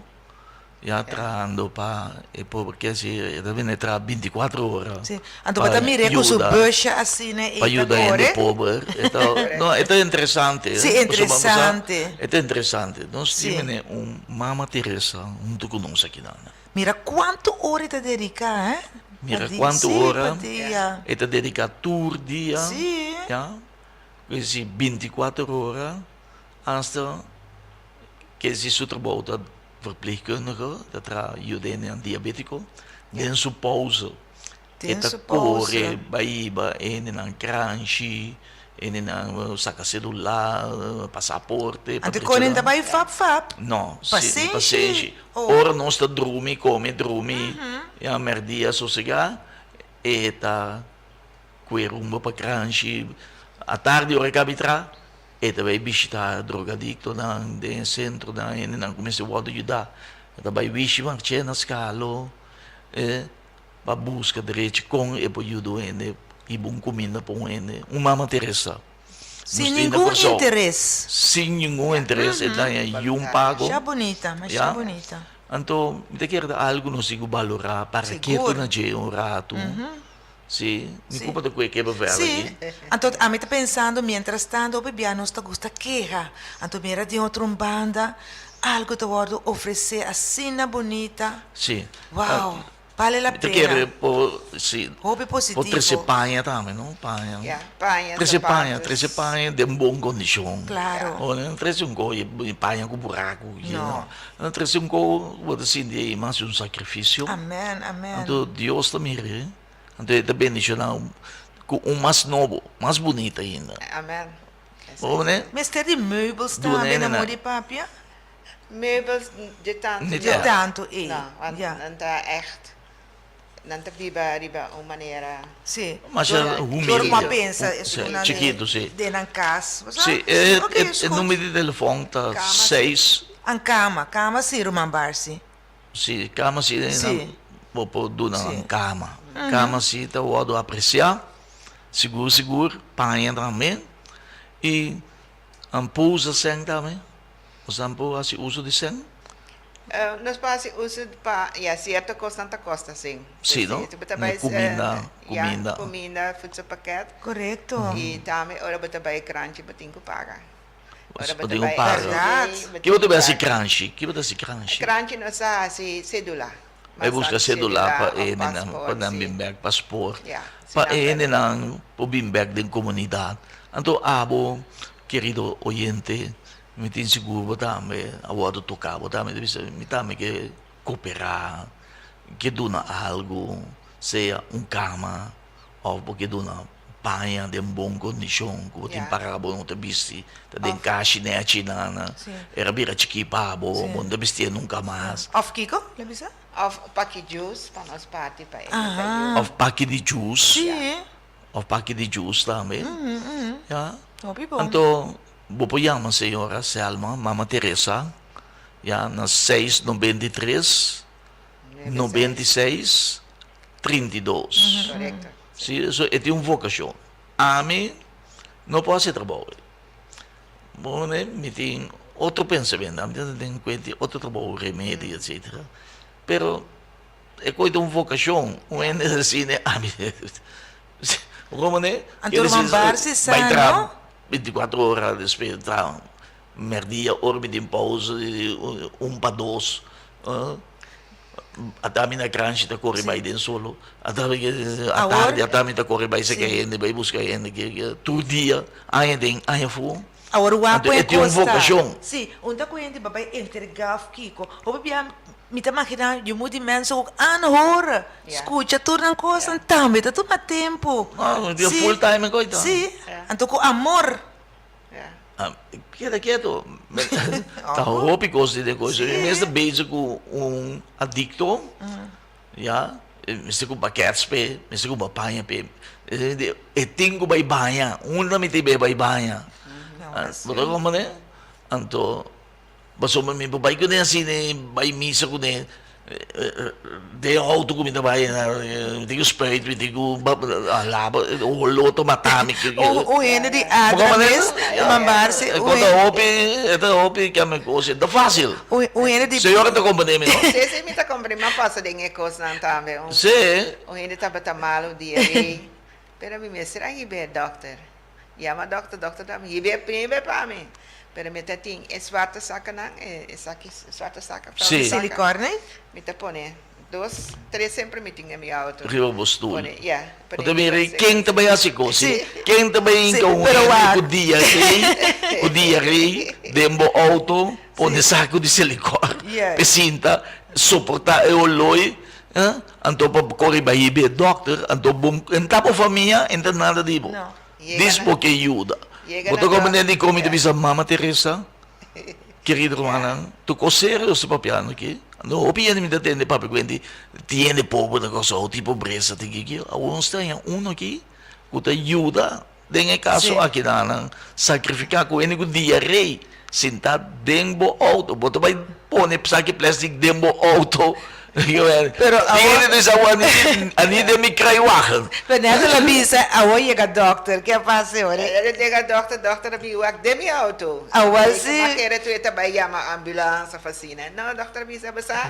Ya trahando pa e pober ke si e ta bini traha binticuatro ora. Sí. Anto bo ta mir'é ku su busje asina e pa ta yuda hende kore. pober. E ta, no, e ta interesante. Sí, interesante. E ta interesante. Nos Sí. tin mene un Mama Teresa huntu ku nos akinan. Mira kuantu ora e ta dediká, eh? Mira Pa di, kuantu sí, ora pa dia. e ta dediká tur dia. Sí. Ya. Ku binticuatro ora hasta ke si su trabou ta Verpleegkundige ta traha yuda hendenan diabétiko den su pouze. E Den ta su pouze. kore bai hiba hendenan kranshi, hendenan saka selular, pasaporte. Anto konen ta bai fap fap? No, si, Pasenshi. pasenshi. Oh. Ora nos ta drumi, kome, drumi, ya mèrdia sosegá, e ta kue rumbo pa kranshi. Atardi ora e kabi traha, E ta bai bishita drogadiktonan den e sentronan, hendenan ku mester wòrdu yudá. E ta bai wishi march'é na Skalo pa buska derechi kon e por yuda un hende i bon kuminda pa un hende. Un Mama Teresa. Sin ningun interes. Sin ningun interes e daña yun pago. Masha bunita, masha bunita. Anto mi ta kere ta algu nos tin ku balorá para ketu na dje un ratu. Sí, mi culpa ta cu e keba verder Sí, aki. anto ami ta pensando mientras tanto hopi bia nos ta gusta keha, anto mira di otro un banda algo ta wordo ofrece asina bunita. Sí. Wow, bale la Mi ta pena. kere por, sí, Hopi por positivo. trece paña tambe, no? Paña. Ya, paña, Trece paña, zapatos. trece paña den bon condicion. Claro. O no trece un co paña cu buraco, No. No trece un co bo ta sinti ey mas un sacrificio. Amen, amen. Anto Dios ta mira. Anto e ta bendiciona cu un mas nobo, mas bunita ainda. Amen. Bo ne? Mester di meubels Duna tambe hende na na. modi papia? Meubels de tantu Niet De echt. tantu ei, No, want ja. nan ta echt, nan ta biba riba un manera. Sí. Mas Dor ya dor humilde. ku a pensa Sí, esun nan chikitu, sí. den nan kas. Bo sa? Sí, e Oké, e is e goed. numero di telefòn ta Kama. seis. An kama, kama sí ruman Barsi. Sí, kama sí den Sí. nan bo por duna Sí. nan kama. Kama sí ta wòrdu apresiá, sigur sigur, paña tambe i nan por usa sèn tambe. Boso por hasi uso di sèn? Nos por hasi uso pa, ya, sierto kosnan ta kosta sèn. Sí, no? Bai, Kuminda, ya, kuminda. Kuminda, voedselpakket. Korekto. I tambe ora bo ta bai kranchi bo tin ku paga. Ora Bo tin ku paga. Bèrdat. Ke bo ta bai hasi kranchi? Ke bo ta hasi kranchi? Kranchi nos ta hasi sedula. Bai buska sedula pa e hendenan pa nan bin bèk, pasport, pa e hendenan por bin bèk den komunidat. Anto abo, kerido oyente, mi tin sigur bo tambe a wòrdu toká, bo tambe ta bisa mi tambe ke koperá, ke duna algu, sea un kama òf bo ke duna paña den bon kondishon ku bo tin para bo no ta bisti ta den kashi nechi nana era bira chikí pa bo bo no ta bistié nunka mas. Òf kiko lo bisa? Òf paki juice pa nos parti pa e ta Òf paki di juice òf paki di juice tambe ya anto bo por yama señora Selma mama Teresa ya na seis 93 96 32. Korekto. Si, so e tin un vokashon. Ami no por hasi e trabou ei. Bo ne, mi tin otro pensamentu, ami ta den kuenta di otro trabou, remedi, etsetera. Pero e kos ta un vokashon, un hende asina, ami bo ne, Anto ruman Barsi sa, bai traha no? bintikuatro ora, despues traha merdia, ora mi tin pausa, un pa dos. Ata mi na kranshi ta kore bai den solo. Ata mi atardi ata mi ta kore bai seka hende, bai buska hende. Tur dia, aña den, aña afó. Awor wak Anto ku e e tin un kos ta. vokashon. Si, un ta ku hende pa bai entregá òf kiko. Hopi bia mi ta maginá yu mut di mense ku anhora skucha tur nan kosnan tambe ta tuma tempu. No, full time e koita. Si, anto ku amor. Keda keto. Ta hopi kos di den kos. Mi mester bezig ku un adikto, ya, mester ku pakèts p'e, mester ku paña p'e. E tin ku bai baña, unda mi tin bai bai baña. Bo ta komprende? Anto Pasobra mi por bai kuné asina i bai misa kuné den outo ku mi ta bai mi tin ku spuit mi tin ku laba holó ta mata mi. Un hende di Adra mes mambarse. E ta hopi e ta hopi keme kos e ta fásil. Un hende di. Señora ta komprendé mi no? Si si mi ta komprendé mi a pasa den e kosnan tambe. Si. Un hende tabata malu dia ei pero mi mester a hiba e dòkter. Yama dokter, dokter ta hiba e prima pa mi. Pero mi ta tin e zwarte sakanan, e saki, zwarte saka, Sí. vuilnisaka. Silicorne? Mi ta pone dos, tres semper mi tin den mi auto. Riba bo stoel. Pone, ya. Bo ta mira ei, ken ta bai hasi kos? Sí. Ken ta bai Sí, hinka un pero hende wak. ku diarei, ku diarei den bo auto, pone saku di silicor, Yes. p'e sinta, soporta e oloi, eh, anto pa kore bai hiba e dokter, anto bo entra bo famia, entra nada di bo. No. Dis bo ke yuda. Bo ta comprende dikon mi ta bisa Mama Teresa, kerido rumannan, tur kos serio nos ta papiando aki. Anto hopi hende mi ta tende papia ku hende, tin hende pober na Kòrsou, tin pobresa, tin kiki. Awor nos ta haña uno aki ku ta yuda den e kaso aki nan sakrifiká ku hende ku diarei Sinta den bo auto. Bo ta bai pone saki plastic den bo auto. Pero Tin awor. hende ta bisa awor ani den mi kruiwagen. Pero net el a bisa awor yega dokter. Ke a pasa e ora? El a yega dokter, dokter a bin wak den mi auto. Awor si. Mi kere tu e ta bai yama ambulance of asina. No, dokter a bisa bo sa,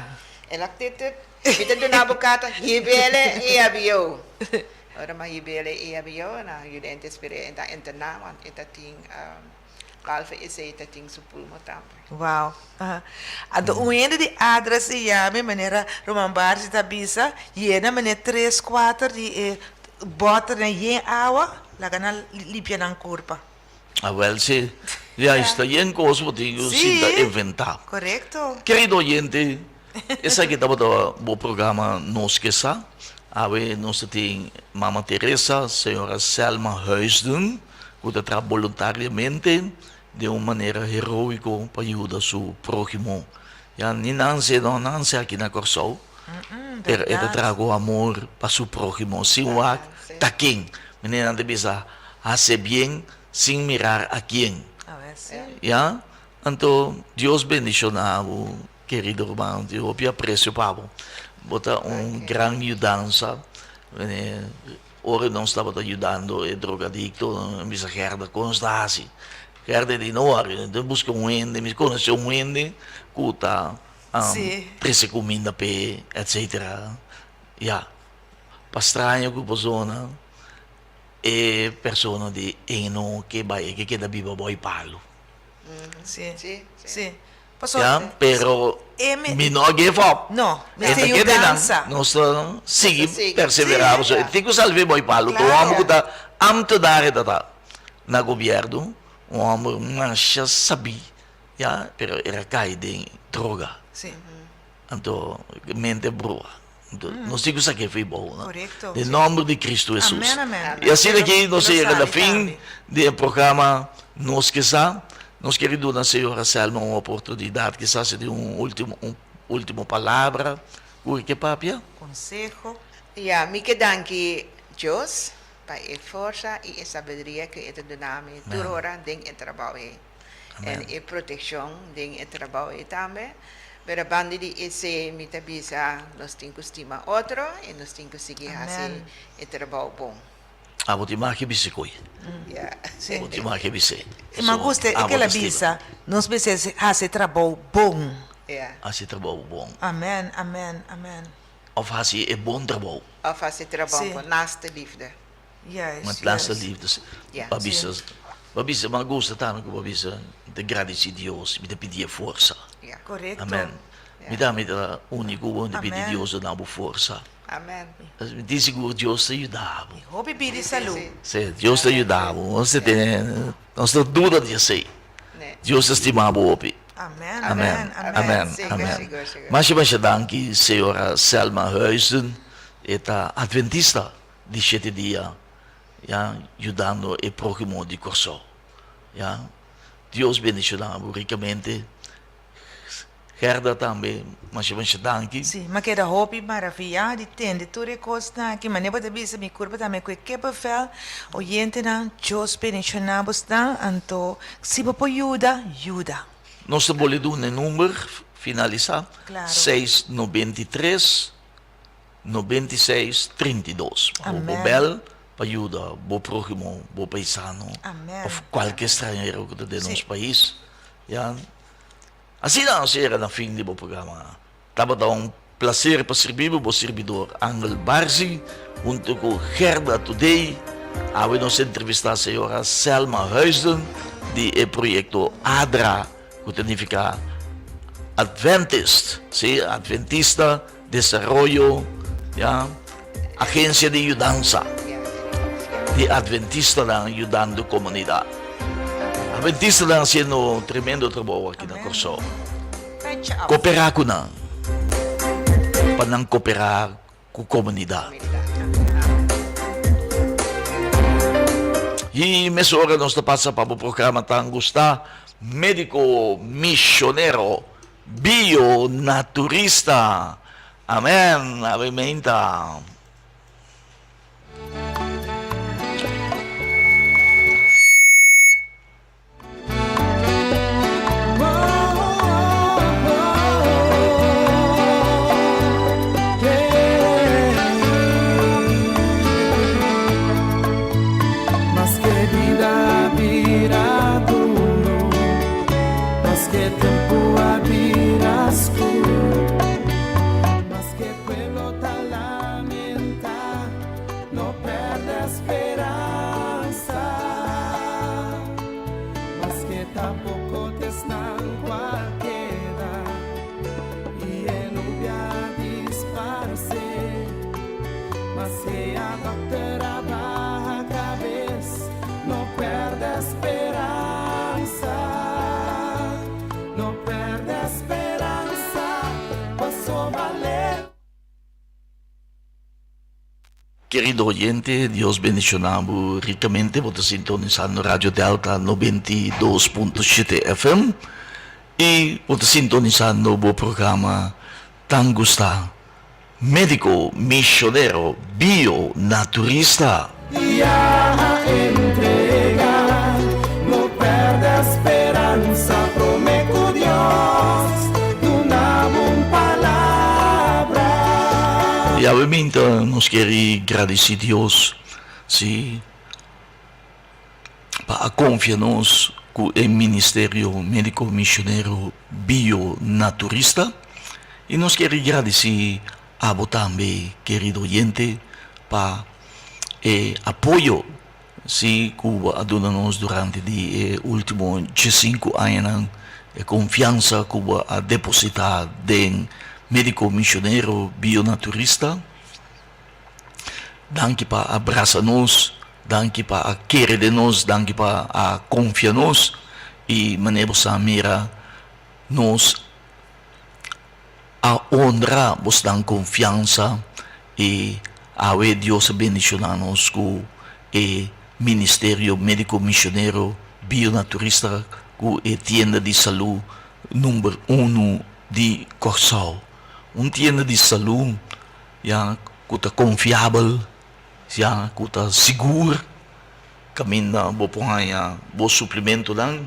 el a tut tut, mi ta duna bo karta, hibele EHBO. Ora mi a hibele EHBO, nan a yuda hende spera e ta interna, want e ta tin. Behalve esei ta tin su pulmo tambe. Wow. Anto un hende di Adra si yami manera Ruman Barsi ta bisa, yena manera tres kuater di e bòternan yen awa, laga nan limpia nan kurpa. Awel si, ya esta yen kos bo tin ku sinta inventá. Korekto. Kerido oyente, esaki tabata bo programa Nos Ke Sa. Awe nos ta tin Mama Teresa, señora Selma Huisden. ku ta traha boluntariamente den un manera heroiko pa yuda su próhimo. Ya ni Nancy no, Nancy aki na Kòrsou, pero e ta traha ku amor pa su próhimo sin wak ta ken. Manera nan ta bisa, hasi bien sin mirar a kien. Ya, anto Dios bendishoná bo kerido ruman, tin hopi apresio pa bo. Bo ta un gran yudansa. Ora nos tabata yudando e drogadicto, mi bisa Gerda, kon nos ta hasi? Gerda di, no worry, nos buska un hende, mi konosé un hende ku ta trese kuminda p'e, etcetera. Ya, pa straño ku persona, e persona di e no ke bai, e ke keda biba bou e palu. Sí, sí. Ya, pero mi no a give up. No, mester yudansa. Nos ta sigui perseverá pasobra e tin ku salv'é bou e palu. Ta un hòmber ku ta ámtenar e ta ta na gobièrnu, un hòmber masha sabí, ya, pero el a kai den droga. Anto mente brua. Anto nos tin ku sak'é for e bou, no? Den nòmber di Kristu Hesus. I asina aki nos a yega na fin di e programa Nos Ke Sa. Nos kere duna señora Selma un oportunidat, kisas si tin un ultimo un ultimo palabra ku e ke papia. Konseho. Ya, mi ke danki Dios pa e forsa i e sabiduria ku e ta duna mi tur ora den e trabou ei. En e protekshon den e trabou ei tambe. Pero banda di esei mi ta bisa nos tin ku stima otro i nos tin ku sigui hasi e trabou bon. Abo tin mas ke bisa koe. Bo tin mas ke bisa. I mi a gusta e ke el a bisa, nos mester hasi e trabou bon. Hasi e trabou bon. Amen, amen, amen. Of hasi e bon trabou. Of hasi e trabou ku naaste liefde. Met naaste liefde. Bo a bisa, bo a bisa, mi a gusta tambe ku bo a bisa, mi ta gradisí Dios, mi ta pidi e forsa. Amen. Mi tambe ta uni ku bo, mi ta pidi Dios duna bo forsa. Mi tin sigur Dios ta yuda bo. Hopi bida i salú. Sí, Dios ta yuda bo. Nos ta tene, nos ta duda di esei. Dios ta stima bo hopi. Amen, amen, amen. Amen. Masha masha danki señora Selma Huizen, e ta adventista. Di shete dia ya yudando e próhimo di Kòrsou ya. Dios bendishoná bo rikamente. Gerda tambe masha masha danki. Sí, m'a keda hopi maraviyá di tende tur e kosnan aki. Manera bo ta bisa mi kurpa tambe ku e kippenvel. Oyentenan, Dios bendishoná bosnan. Anto si bo por yuda, yuda. Nos ta bolbe duna e number finalisá, seis 93. 96 32. Bo Amen. bel pa yuda bo próhimo, bo paisano Amen. of kualke stranhero ku ta den nos Sí. pais. Ya. Asina nos yega na fin di bo programa. Tabata un plaser pa sirbi bo, bo sirbidor Angel Barzi hunto ku Gerda Today. Awe nos entrevista señora Selma Huisden di e proyekto ADRA ku ta nifiká Adventist, sí, Adventista Desaroyo, ya, Agencia di Yudansa di Adventistanan yudando komunidat. Adventistanan hasiendo tremendo trabou aki na Kòrsou. Koperá ku nan pa nan koperá ku komunidat. I mesora nos ta pasa pa bo programa tan gustá, Médiko Misionero. Bio naturista. Amen. Ave meinta. Maske bida bira duro, maske tempu a bira skur, maske pueblo ta lamentá, no pèrdè. Kerido oyente, Dios bendiciona bo ricamente. Bo ta sintonisando Radio Delta 92.7 FM y bo ta sintonisando bo programa tan gusta, Medico Misionero Bio Naturista. Ya a entrega, no perde speransa, prome cu Dios duna bo un palabra. Y awe nos kier gradici Dios, si, pa a confia nos cu e Ministerio Medico Misionero Bio Naturista y nos kier gradici abo tambe, kerido oyente, pa e apoyo, si, cu bo a duna nos durante di e ultimo 15 añanan, e confiansa cu bo a deposita den Medico Misionero Bio Naturista. Danki pa a brasa nos, danki pa a kere den nos, danki pa a konfia nos i manera bo sa mira nos a honra bosnan konfiansa i awe Dios a bendishoná nos ku e Ministerio Médiko Misionero Bionaturista ku e tienda di salú number unu di Kòrsou. Un tienda di salú Ya ku ta konfiabel, ya ku ta sigur kaminda bo por haña bo suplimentonan.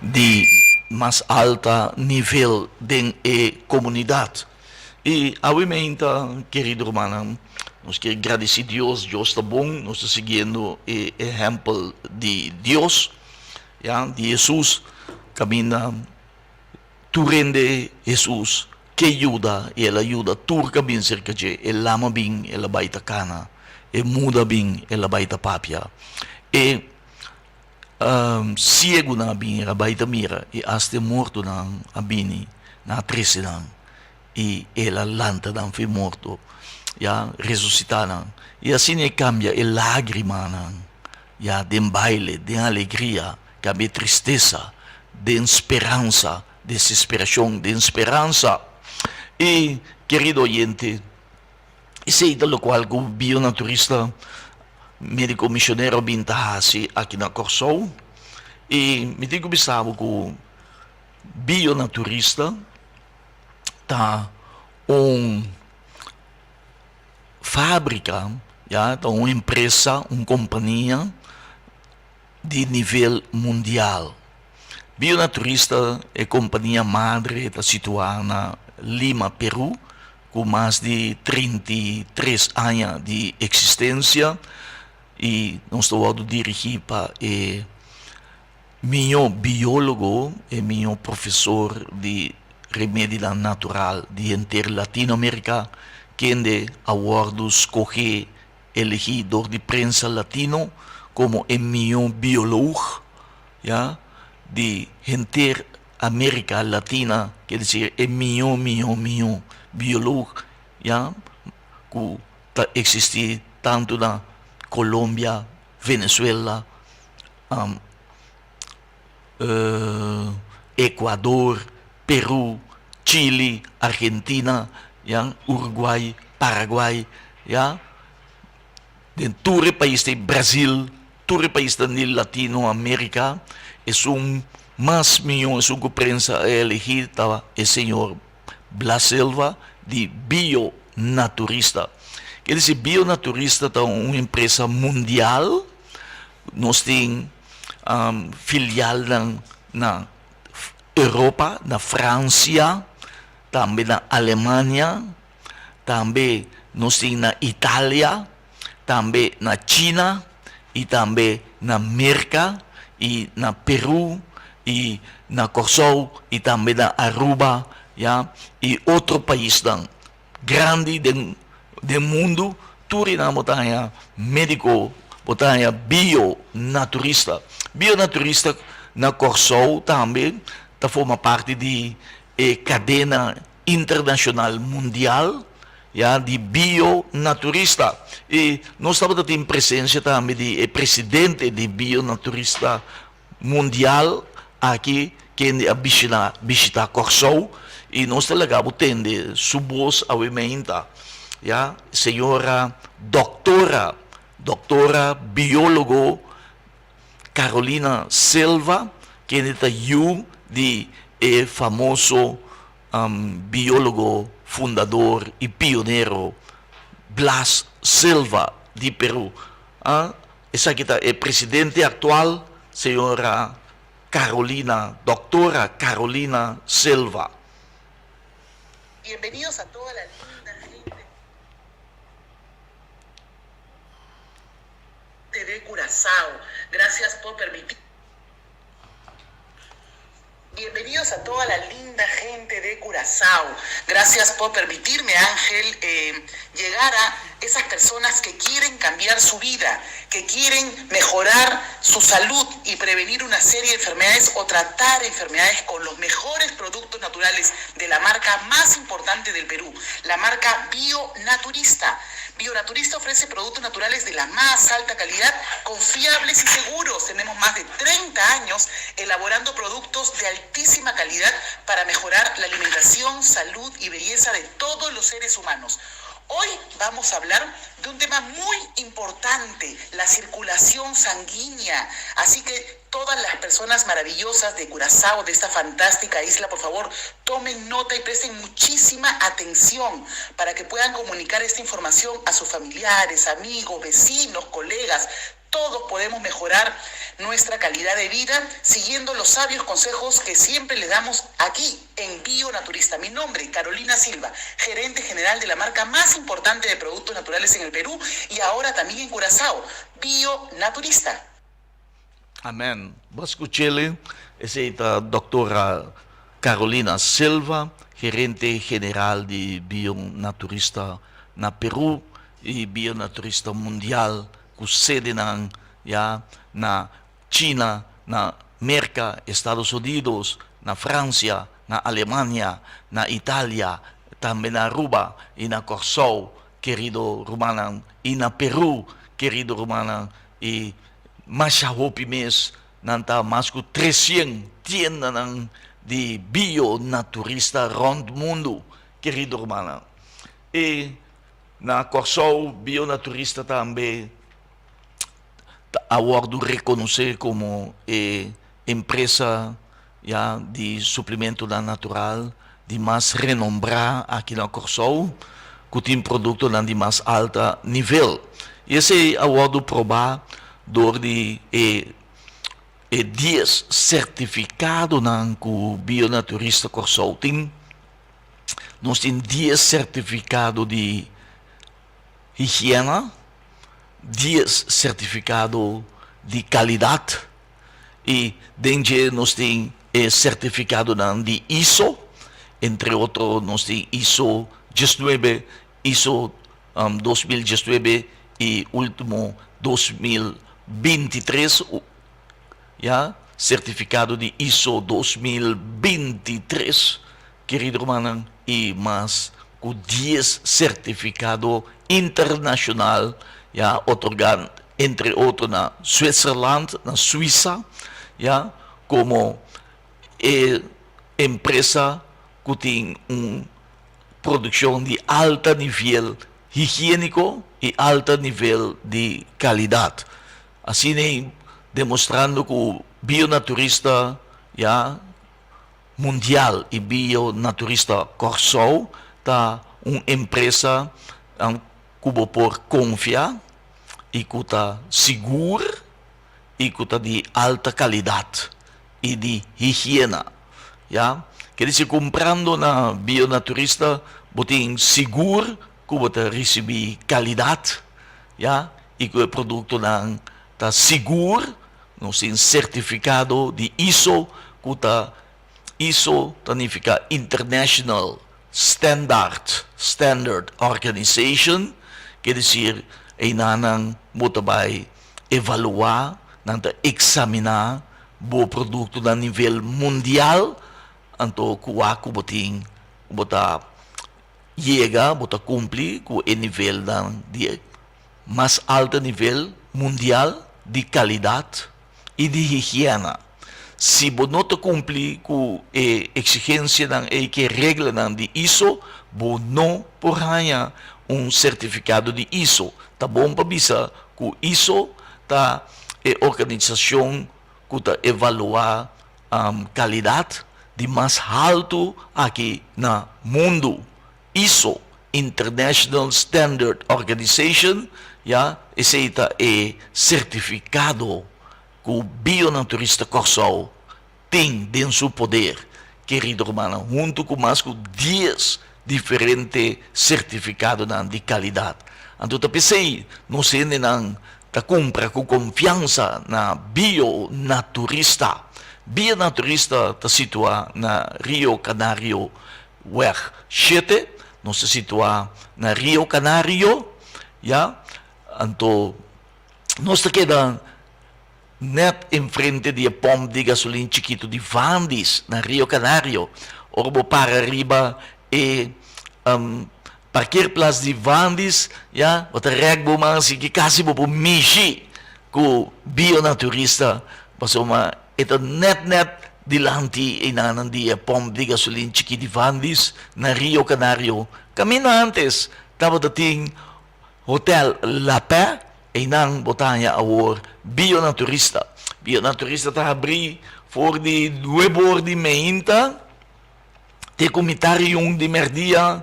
Di mas alta nivel den e komunidat. I awe meinta, kerido rumannan, nos kier gradisí Dios. Dios ta bon, nos ta siguiendo e ehèmpel di Dios, ya, di Hesus, kaminda Tur hende Hesus ke yuda i el a yuda tur ka bin serka dje. E lama bin, el a bai ta kana. E muda bin, el a bai ta papia. E siegunan a bin, el a bai ta mira. I asta e mortonan a bini, nan a trese nan i el a lanta nan for e morto, ya, resusitá nan. I asina e kambia e lágrimanan, ya, den baile, den alegria. Cambia tristesa den speransa, desesperacion den speransa. Y, kerido oyente, esey ta locual cu bionaturista medico misionero bin ta haci aki na Corsou. Y mi tin cu bisa bo cu bionaturista ta un fabrica, ya, ta un empresa, un compania di nivel mundial. Bionaturista, e kompania madre ta situá na Lima, Peru, ku mas di 33 aña di eksistensia i nos ta wòrdu dirigí pa e mihó biólogo, e mihó profesor di remedinan natural di henter Latinoamérika, kende a wòrdu skohé Elegí dor di prensa latino komo e mihó bioloog, ya, di henter Amerika Latina, ke desir e mihó mihó mihó bioloog, ya, ku ta eksistí tantu na Colombia, Venezuela, Ecuador, Peru, Chili, Argentina, ya, Uruguay, Paraguay, ya, den tur e pais di Brazil, tur e paisnan di Latino America, esun mas miyon, esun ku prensa a elegi ta e señor Blas Silva di Bio Naturista. Ke disi Bio Naturista ta un empresa mundial, nos tin filialnan na Europa, na Francia, tambe na Alemania, tambe nos tin na Italia, tambe na China i tambe na Merka i na Peru i na Kòrsou i tambe na Aruba, ya, i otro paisnan grandi den den mundu. Tur einan bo ta haña médiko, bo ta haña bionaturista. Bionaturista na Kòrsou tambe ta forma parti di e kadena internashonal mundial, ya, di bionaturista. I nos tabata tin presensia tambe di e presidente di bionaturista mundial aki kende a bishita Kòrsou. I nos ta laga bo tende su bos awe meinta, ya, señora doctora, doctora biólogo Carolina Silva, kende ta yu di e famoso biólogo, fundador i pionero Blas Silva di Peru. Esaki ta e presidente aktual, señora Carolina, Doctora Carolina Silva. Bienvenidos a toda la linda gente de Curazao. Gracias por permitir. Bienvenidos a toda la linda gente de Curazao. Gracias por permitirme, Ángel, eh, llegar a esas personas que quieren cambiar su vida, que quieren mejorar su salud y prevenir una serie de enfermedades o tratar enfermedades con los mejores productos naturales de la marca más importante del Perú, la marca Bionaturista. Bionaturista ofrece productos naturales de la más alta calidad, confiables y seguros. Tenemos más de 30 años elaborando productos de altísima calidad para mejorar la alimentación, salud y belleza de todos los seres humanos. Hoy vamos a hablar de un tema muy importante, la circulación sanguínea. Así que todas las personas maravillosas de Curazao, de esta fantástica isla, por favor, tomen nota y presten muchísima atención para que puedan comunicar esta información a sus familiares, amigos, vecinos, colegas. Todos podemos mejorar nuestra calidad de vida siguiendo los sabios consejos que siempre les damos aquí en Bio Naturista. Mi nombre, Carolina Silva, gerente general de la marca más importante de productos naturales en el Perú y ahora también en Curazao, Bio Naturista. Amen. Bo a scuch'ele? Esey ta Doctora Carolina Silva, gerente general di Bionaturista na Peru y Bionaturista Mundial cu sedenan ya na China, na Merca, Estados Unidos, na Francia, na Alemania, na Italia, tambe na Aruba y na Corsou, kerido rumannan, y na Peru, kerido rumannan, y masha hopi mes, nan ta mas cu tresien tiendanan di bionaturista rond mundu, kerido rumannan. Y na Corsou, bionaturista tambe ta a wordo reconoce como e empresa ya di suplimentonan natural di mas renombrá aki na Kòrsou ku tin produktonan di mas alta nivel. I esei a wòrdu probá dor di e e dies sertifikadonan ku Bionaturista Kòrsou tin. Nos tin dies sertifikado di higiena, dies sertifikado di kalidat i den dje nos tin e sertifikadonan di iso, entre otro nos tin iso diesnuebe, iso 2019 i ultimo 2023, ya, sertifikado di iso 2023, kerido rumannan, i mas ku dies sertifikado internashonal ya otorgá entre otro na Zwitserland, na Suisa, ya komo e empresa ku tin un produkshon di alta nivel higiéniko i alta nivel di kalidat. Asina demostrando ku bionaturista ya Mundial i Bionaturista Kòrsou ta un empresa ku bo por konfia i ku ta sigur i ku ta di alta kalidat i di higiena. Ya, ke disi kumprando na Bionaturista bo tin sigur ku bo ta risibí kalidat, ya, i ku e produktonan ta sigur. Nos tin sertifikado di iso ku ta iso ta nifiká International Standard Standard Organization, ke desir einanan bo ta bai evaluá, nan ta eksaminá bo produkto na nivel mundial, anto kua ku bo tin bo ta yega, bo ta kumpli ku e nivelnan di mas alto nivel mundial di kalidat i di higiena. Si bo no ta kumpli ku e eksigensianan ei ku e reglanan di ISO, bo no por haña un sertifikado di ISO. Ta bon pa bisa ku ISO ta e organisashon ku ta evaluá kalidat di mas haltu aki na mundu. ISO, International Standard Organization, ya, esei ta e sertifikado ku Bionaturista Kòrsou tin den su poder, kerido rumannan, huntu ku mas ku dies diferente sertifikadonan di kalidat. Anto ta p'esei nos hendenan ta kumpra ku konfiansa na Bionaturista. Bionaturista ta situá na Rio Canario Weg shete, nos ta situá na Rio Canario, ya, anto nos ta keda nèt enfrente di e pòmp di gasolin chikitu di Vandis na Rio Canario. Ora bo para riba e parkeerplaats di Vandis, ya, bo ta rèk bo man así ki kasi bo por mishi ku Bionaturista, pasobra E ta nèt nèt dilanti einanan di e pòmp di gasolin chikí di Vandis na Rio Canario. Kaminda ántes tabata tin Hotel La Paix, einan bo ta haña awor Bionaturista. Bionaturista ta habrí for di nuebe or di meinta te ku mitar i un di mèrdia.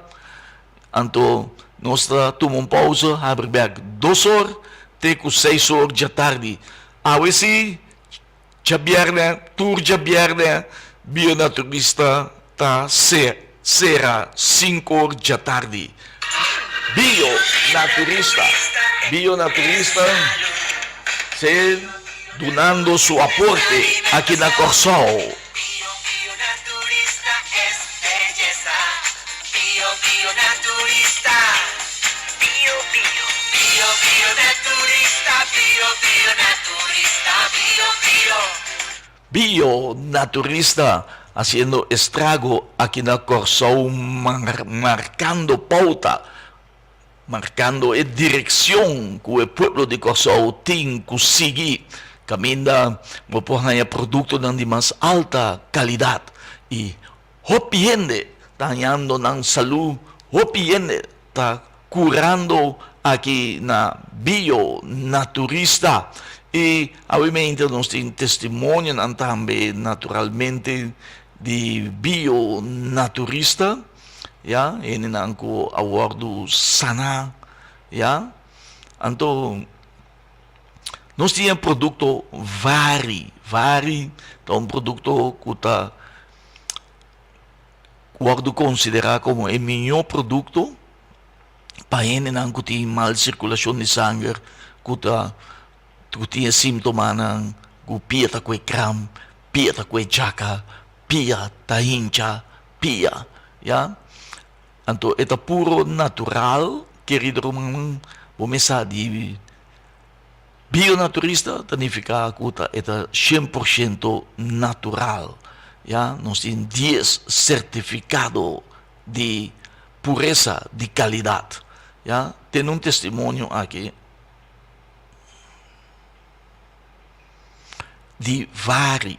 Anto nos ta tuma un pousa, habri bèk dos or te ku seis or djatardi. Awe si Djabièrnè, tur djabièrnè, Bionaturista ta sera sink'or djatardi. Bionaturista, Bionaturista se dunando su aporte aki na Kòrsou. Bio naturista haciendo estrago aki na Kòrsou markando pouta, markando e direkshon ku e pueblo di Kòrsou tin ku sigui kaminda bo por haña produktonan di mas alta kalidat i hopi hende ta hañando nan salú, hopi hende ta kurando aki na Bio Naturista i awemente nos tin testimonionan tambe naturalmente di Bio Naturista ya hendenan ku a wòrdu saná ya anto nos tin e produkto Vari, Vari ta un produkto ku ta wòrdu konsiderá komo e mihó produkto pa hendenan ku tin mal sirkulashon di sanger, ku ta ku tin e síntomanan ku pia ta kue kram, pia ta kue djaka, pia ta hincha, pia, ya. Anto e ta puro natural, kerido rumannan, bo mester sa di Bionaturista ta nifiká ku ta e ta shen por shento natural, ya. Nos tin dies sertifikado di puresa, di kalidat, ya. Tene un testimonio aki di vari.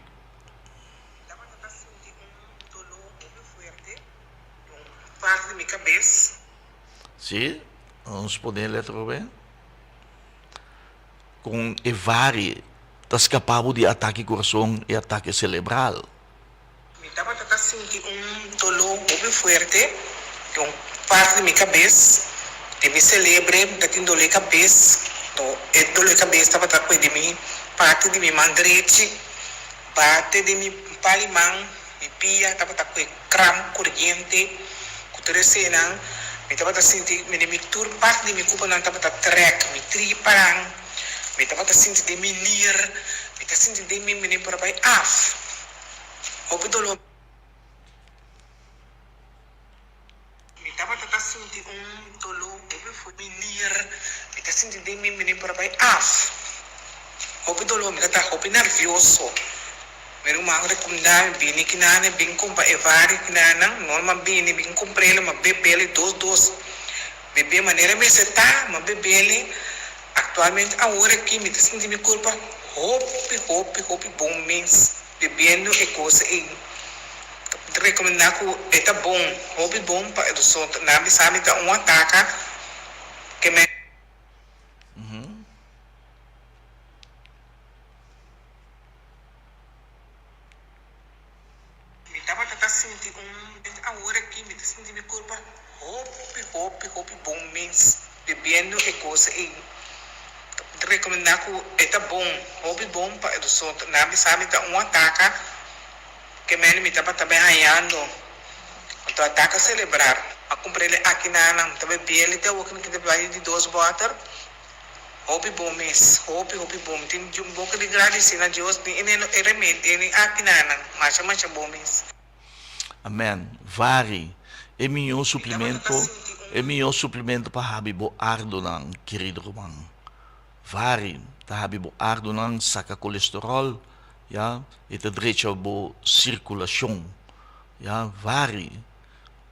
Tabata ta sinti un doló hopi fuerte den un parti di mi kabes. Sí, nos pone letra B. Kon e vari ta skapa bo di atake kurason i atake selebral? Mi tabata ta sinti un doló hopi fuerte den un parti di mi kabes, den mi selebre mi ta tin doló e kabes, no e doló e kabes tabata kue den mi parti di mi man drechi, bate den mi pal i man, mi pia tabata kue kram koriente ku tur esenan mi tabata sinti mene mi tur parti di mi kuponan tabata trèk mi tripanan mi tabata sinti den mi nir mi ta sinti den mi mene por a bai af hopi doló. Mi tabata ta sinti un doló hopi fuerte mi nir mi ta sinti den mi mene por a bai af hopi doló mi ta ta hopi nervioso mi ruman rekomendá mi bini kinane bin kumpra e vari kinanan no ma bini bin kumpr'el ma bebel dos dos bebe manera mester ta ma bebel aktualmente awor aki mi ta sinti mi kurpa hopi hopi hopi bon mes. Bebiendo e kos ei ta rekomendá ku e ta bon, hopi bon pa e dosó. Nan bisa mi ta un ataka ke men. Mi tabata ta sinti un awor aki mi ta sinti mi kurpa hopi hopi hopi bon mes bebiendo e kos ei ta rekomendá ku e ta bon hopi bon pa e dosó nan bisa mi ta un ataka ke mende mi tabata bai hañando anto ataka selebrar a kumprele aki nan nan ta bebiel te awor mi ta bai di dos bòter. Hopi bon mes, hopi hopi bon. Mi tin un boka di gradisi na Dios ni e e remedi ni aki na nan. Masha masha bon mes. Amen. Vari e mihó suplemento, e mihó suplemento pa habi bo ardonan, kerido ruman. Vari ta habi bo ardonan, saka kolesteròl, ya, e ta drecha bo sirkulashon, ya. Vari,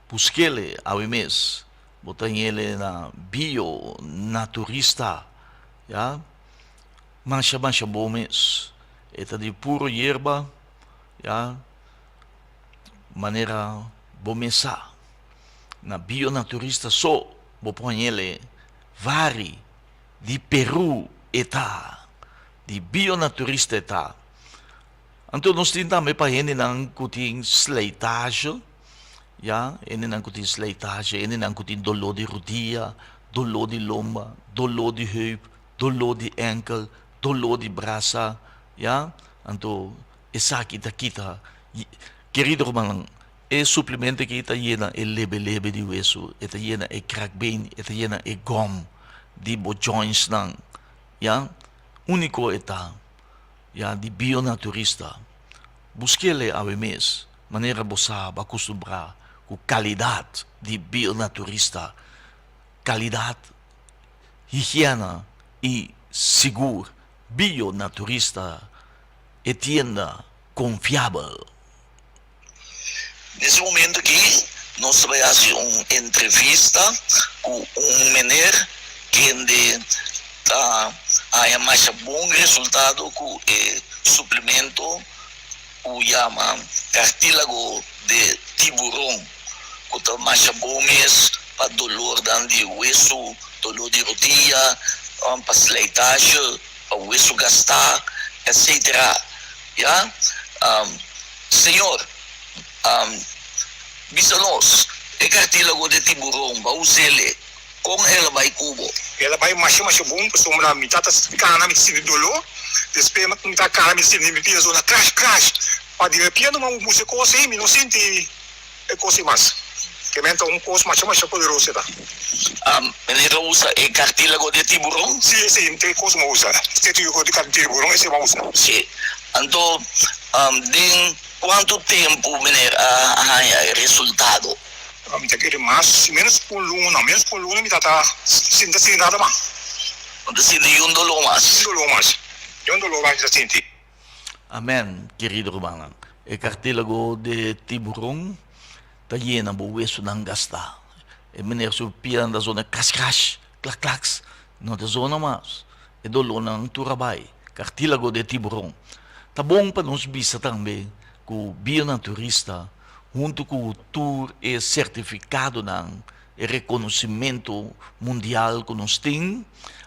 busk'el awe mes. Bo ta hele na bio naturista ya masha masha bo mes e ta di puro yerba ya manera bo mes sa na bio naturista so bo por hele vari di Peru e ta di bio naturista e ta anto nos tin tambe pa hendenan ku tin slijtage. Ya, hendenan ku tin slijtage, hendenan ku tin doló di rudia, doló di lomba, doló di heup, doló di enkel, doló di brasa, ya, anto esaki ta kita. Kerido rumannan, e suplemento aki ta yena e lebe lebe di wesu, e ta yena e krakbeen, e ta yena e gòm di bo jointsnan, ya, úniko e ta, ya, di bionaturista. Busk'el awe mes. Manera bo sa bo a kustumbrá ku kalidat di bionaturista, kalidat, higiena i sigur. Bionaturista, e tienda konfiabel. Nes e momento aki nos ta bai hasi un entrevista ku un meneer kende ta haña masha bon resultado ku e suplemento ku yama cartílago de tiburon, ku ta masha bon mes pa dolornan di wesu, dolor di rodia, pa slijtage, pa wesu gastá, etcetera. Ya. Señor, bisa nos, e cartílago de tiburon, bo a us'el? Kon el a bai ku bo? El a bai masha masha bon pasobra mi tata kana mi ta sinti doló, despues mi ta kana mi ta sinti mi pia zona crash crash, pa di repente mi usa e kos ei mi no sinti e kos ei mas, ke men ta un kos masha masha poderoso e ta. Meneer a usa e cartílago di tiburon? Si, esei ta e kos mi a usa, e tiburon esei mi a usa. Si, anto den kuantu tempu meneer a haña e resultado? Mi ta kere mas menos ku un luna, menos ku un luna mi ta ta sinti sinti nada mas. No ta sinti niun doló mas? Niun doló mas, niun doló mas mi ta sinti. Amen, kerido rumannan. E kartílago de tiburon ta yena bo wesunan gastá. E meneer su pianan ta zona kras kras, klak klaks, no ta zona mas. E dolónan tur a bai. Kartílago de tiburon. Ta bon pa nos bisa tambe ku bionaturista huntu ku tur e sertifikadonan, e rekonosimentu mundial ku nos tin,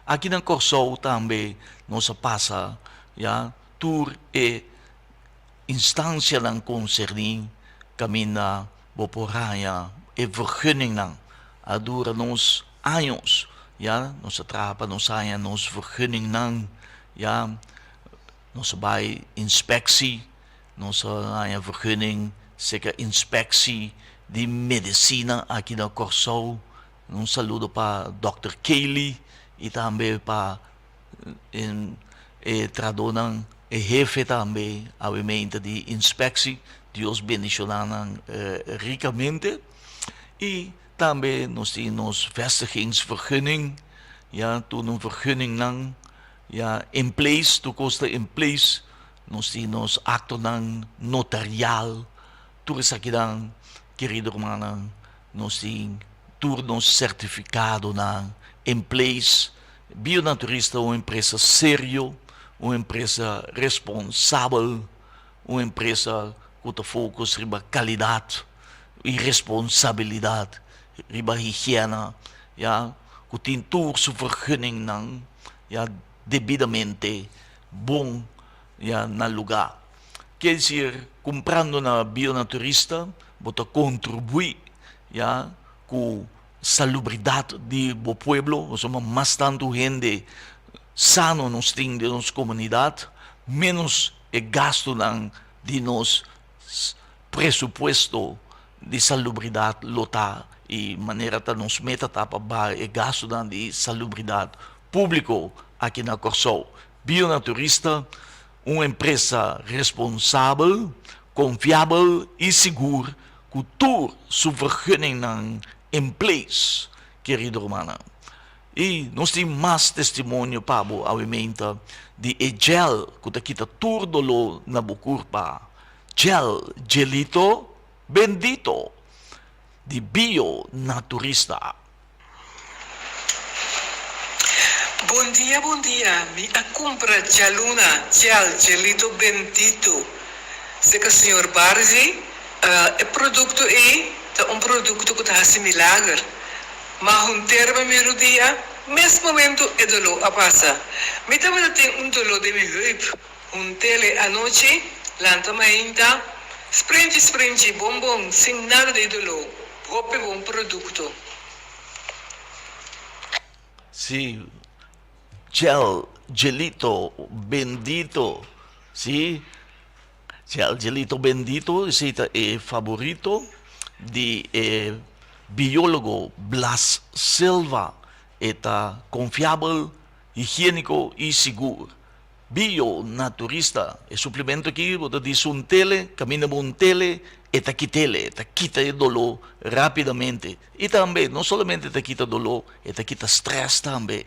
aki na Kòrsou tambe nos a pasa ya tur e instansianan konserní kaminda bo por haña e vergunningnan. A dura nos años ya, nos a traha pa nos haña nos vergunningnan ya, nos a bai inspeksi. Nos a haña vergunning serka Inspectie di Medisina aki na Kòrsou. Un saludo pa Dòkter Kaylee i tambe pa e trahadónan, e hefe tambe awemente di Inspectie. Dios bendishoná nan rikamente. I tambe nos tin nos vestigingsvergunning, ya, tur nos vergunningnan ya in place, tur kos ta in place. Nos tin nos aktonan notarial, tur esakinan, kerido rumannan, nos tin tur nos sertifikadonan in place. Bionaturista ta un empresa serio, un empresa responsabel, Un empresa ku ta focus riba kalidat i responsabilidat riba higiena, ya, ku tin tur su vergunningnan, ya, debidamente bon, ya, na lugá. Kier disir, kumprando na Bionaturista bo ta kontribuí, ya, ku salubridat di bo pueblo, pasobra mas tantu hende sano nos tin den nos komunidat, ménos e gastunan di nos presupuesto di salubridat lo ta i manera ta nos meta ta pa baha e gastunan di salubridat públiko aki na Kòrsou. Bionaturista, un empresa responsabel, konfiabel i sigur ku tur su vergunningnan in place, kerido rumannan. I nos tin mas testimonio pa bo awe meinta di e gel ku ta kita tur doló na bo kurpa. Gel Gelito Bendito di Bio Naturista. Bon dia bon dia mi a cumpra djaluna gel Gelito Bendito seca señor Barzi e producto ey ta un producto cu ta haci milager Ma hunterba mi rudia, mes momento e doló a pasa. Mi tabata tin un doló den mi heup. Huntele anochi, lanta mainta, sprinchi sprinchi, bon bon, sin nada di doló. Hopi bon producto. Sí, gel, gelito, bendito, sí. Gel Gelito Bendito, esei ta e faborito di e biólogo Blas Silva. E ta konfiabel, higiéniko i sigur. Bio Naturista, e suplemento aki bo ta di un tele, kaminda bo un tele, e ta kit'el, e ta kita e doló rápidamente. I tambe, no solamente e ta kita doló, e ta kita strès tambe,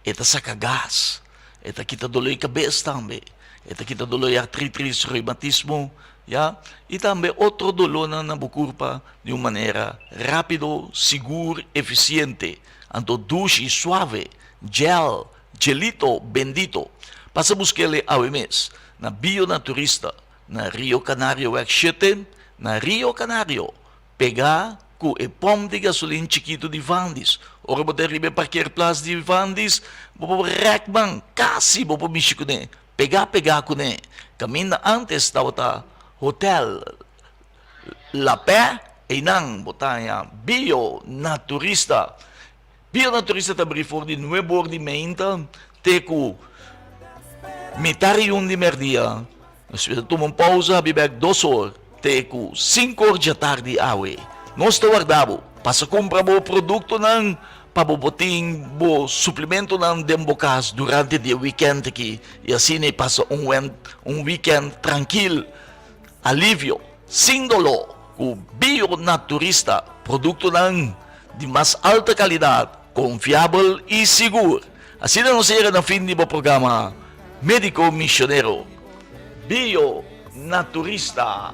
e ta saka gas. E ta kita doló di kabes tambe. E ta kita doló di artritis, reumatismo, ya. I tambe otro dolónan na bo kurpa di un manera rápido, sigur, efisiente. Anto dushi, suave, gel, gelito, bendito. Pasa busk'el e awe mes na Bionaturista na Rio Canarioweg shete, na Rio Canario. Pegá ku e pòmp di gasolin chikitu di Vandis. Ora bo ta riba e parkeerplaats di Vandis, bo por rèk man, kasi bo por mishi kuné, pegá pegá kuné. Kaminda ántes tabata Hotel La Pè, einan bo ta haña Bio Naturista. Bio Naturista ta bri for di nuebe or di meinta te ku mitar i un di merdia. Nos ta tuma un pausa, habi bek dos or te ku sinku or djatardi awe. Nos ta warda bo. Pasa kumpra bo produktonan pa bo por tin bo suplimentonan den bo kas durante di e wikènt aki i asina e pasa un un wikènt trankil, alivio, sin doló ku Bio Naturista produktonan di mas alta kalidat, konfiabel i sigur. Asina nos yega na fin di bo programa Médico Misionero, Bio Naturista.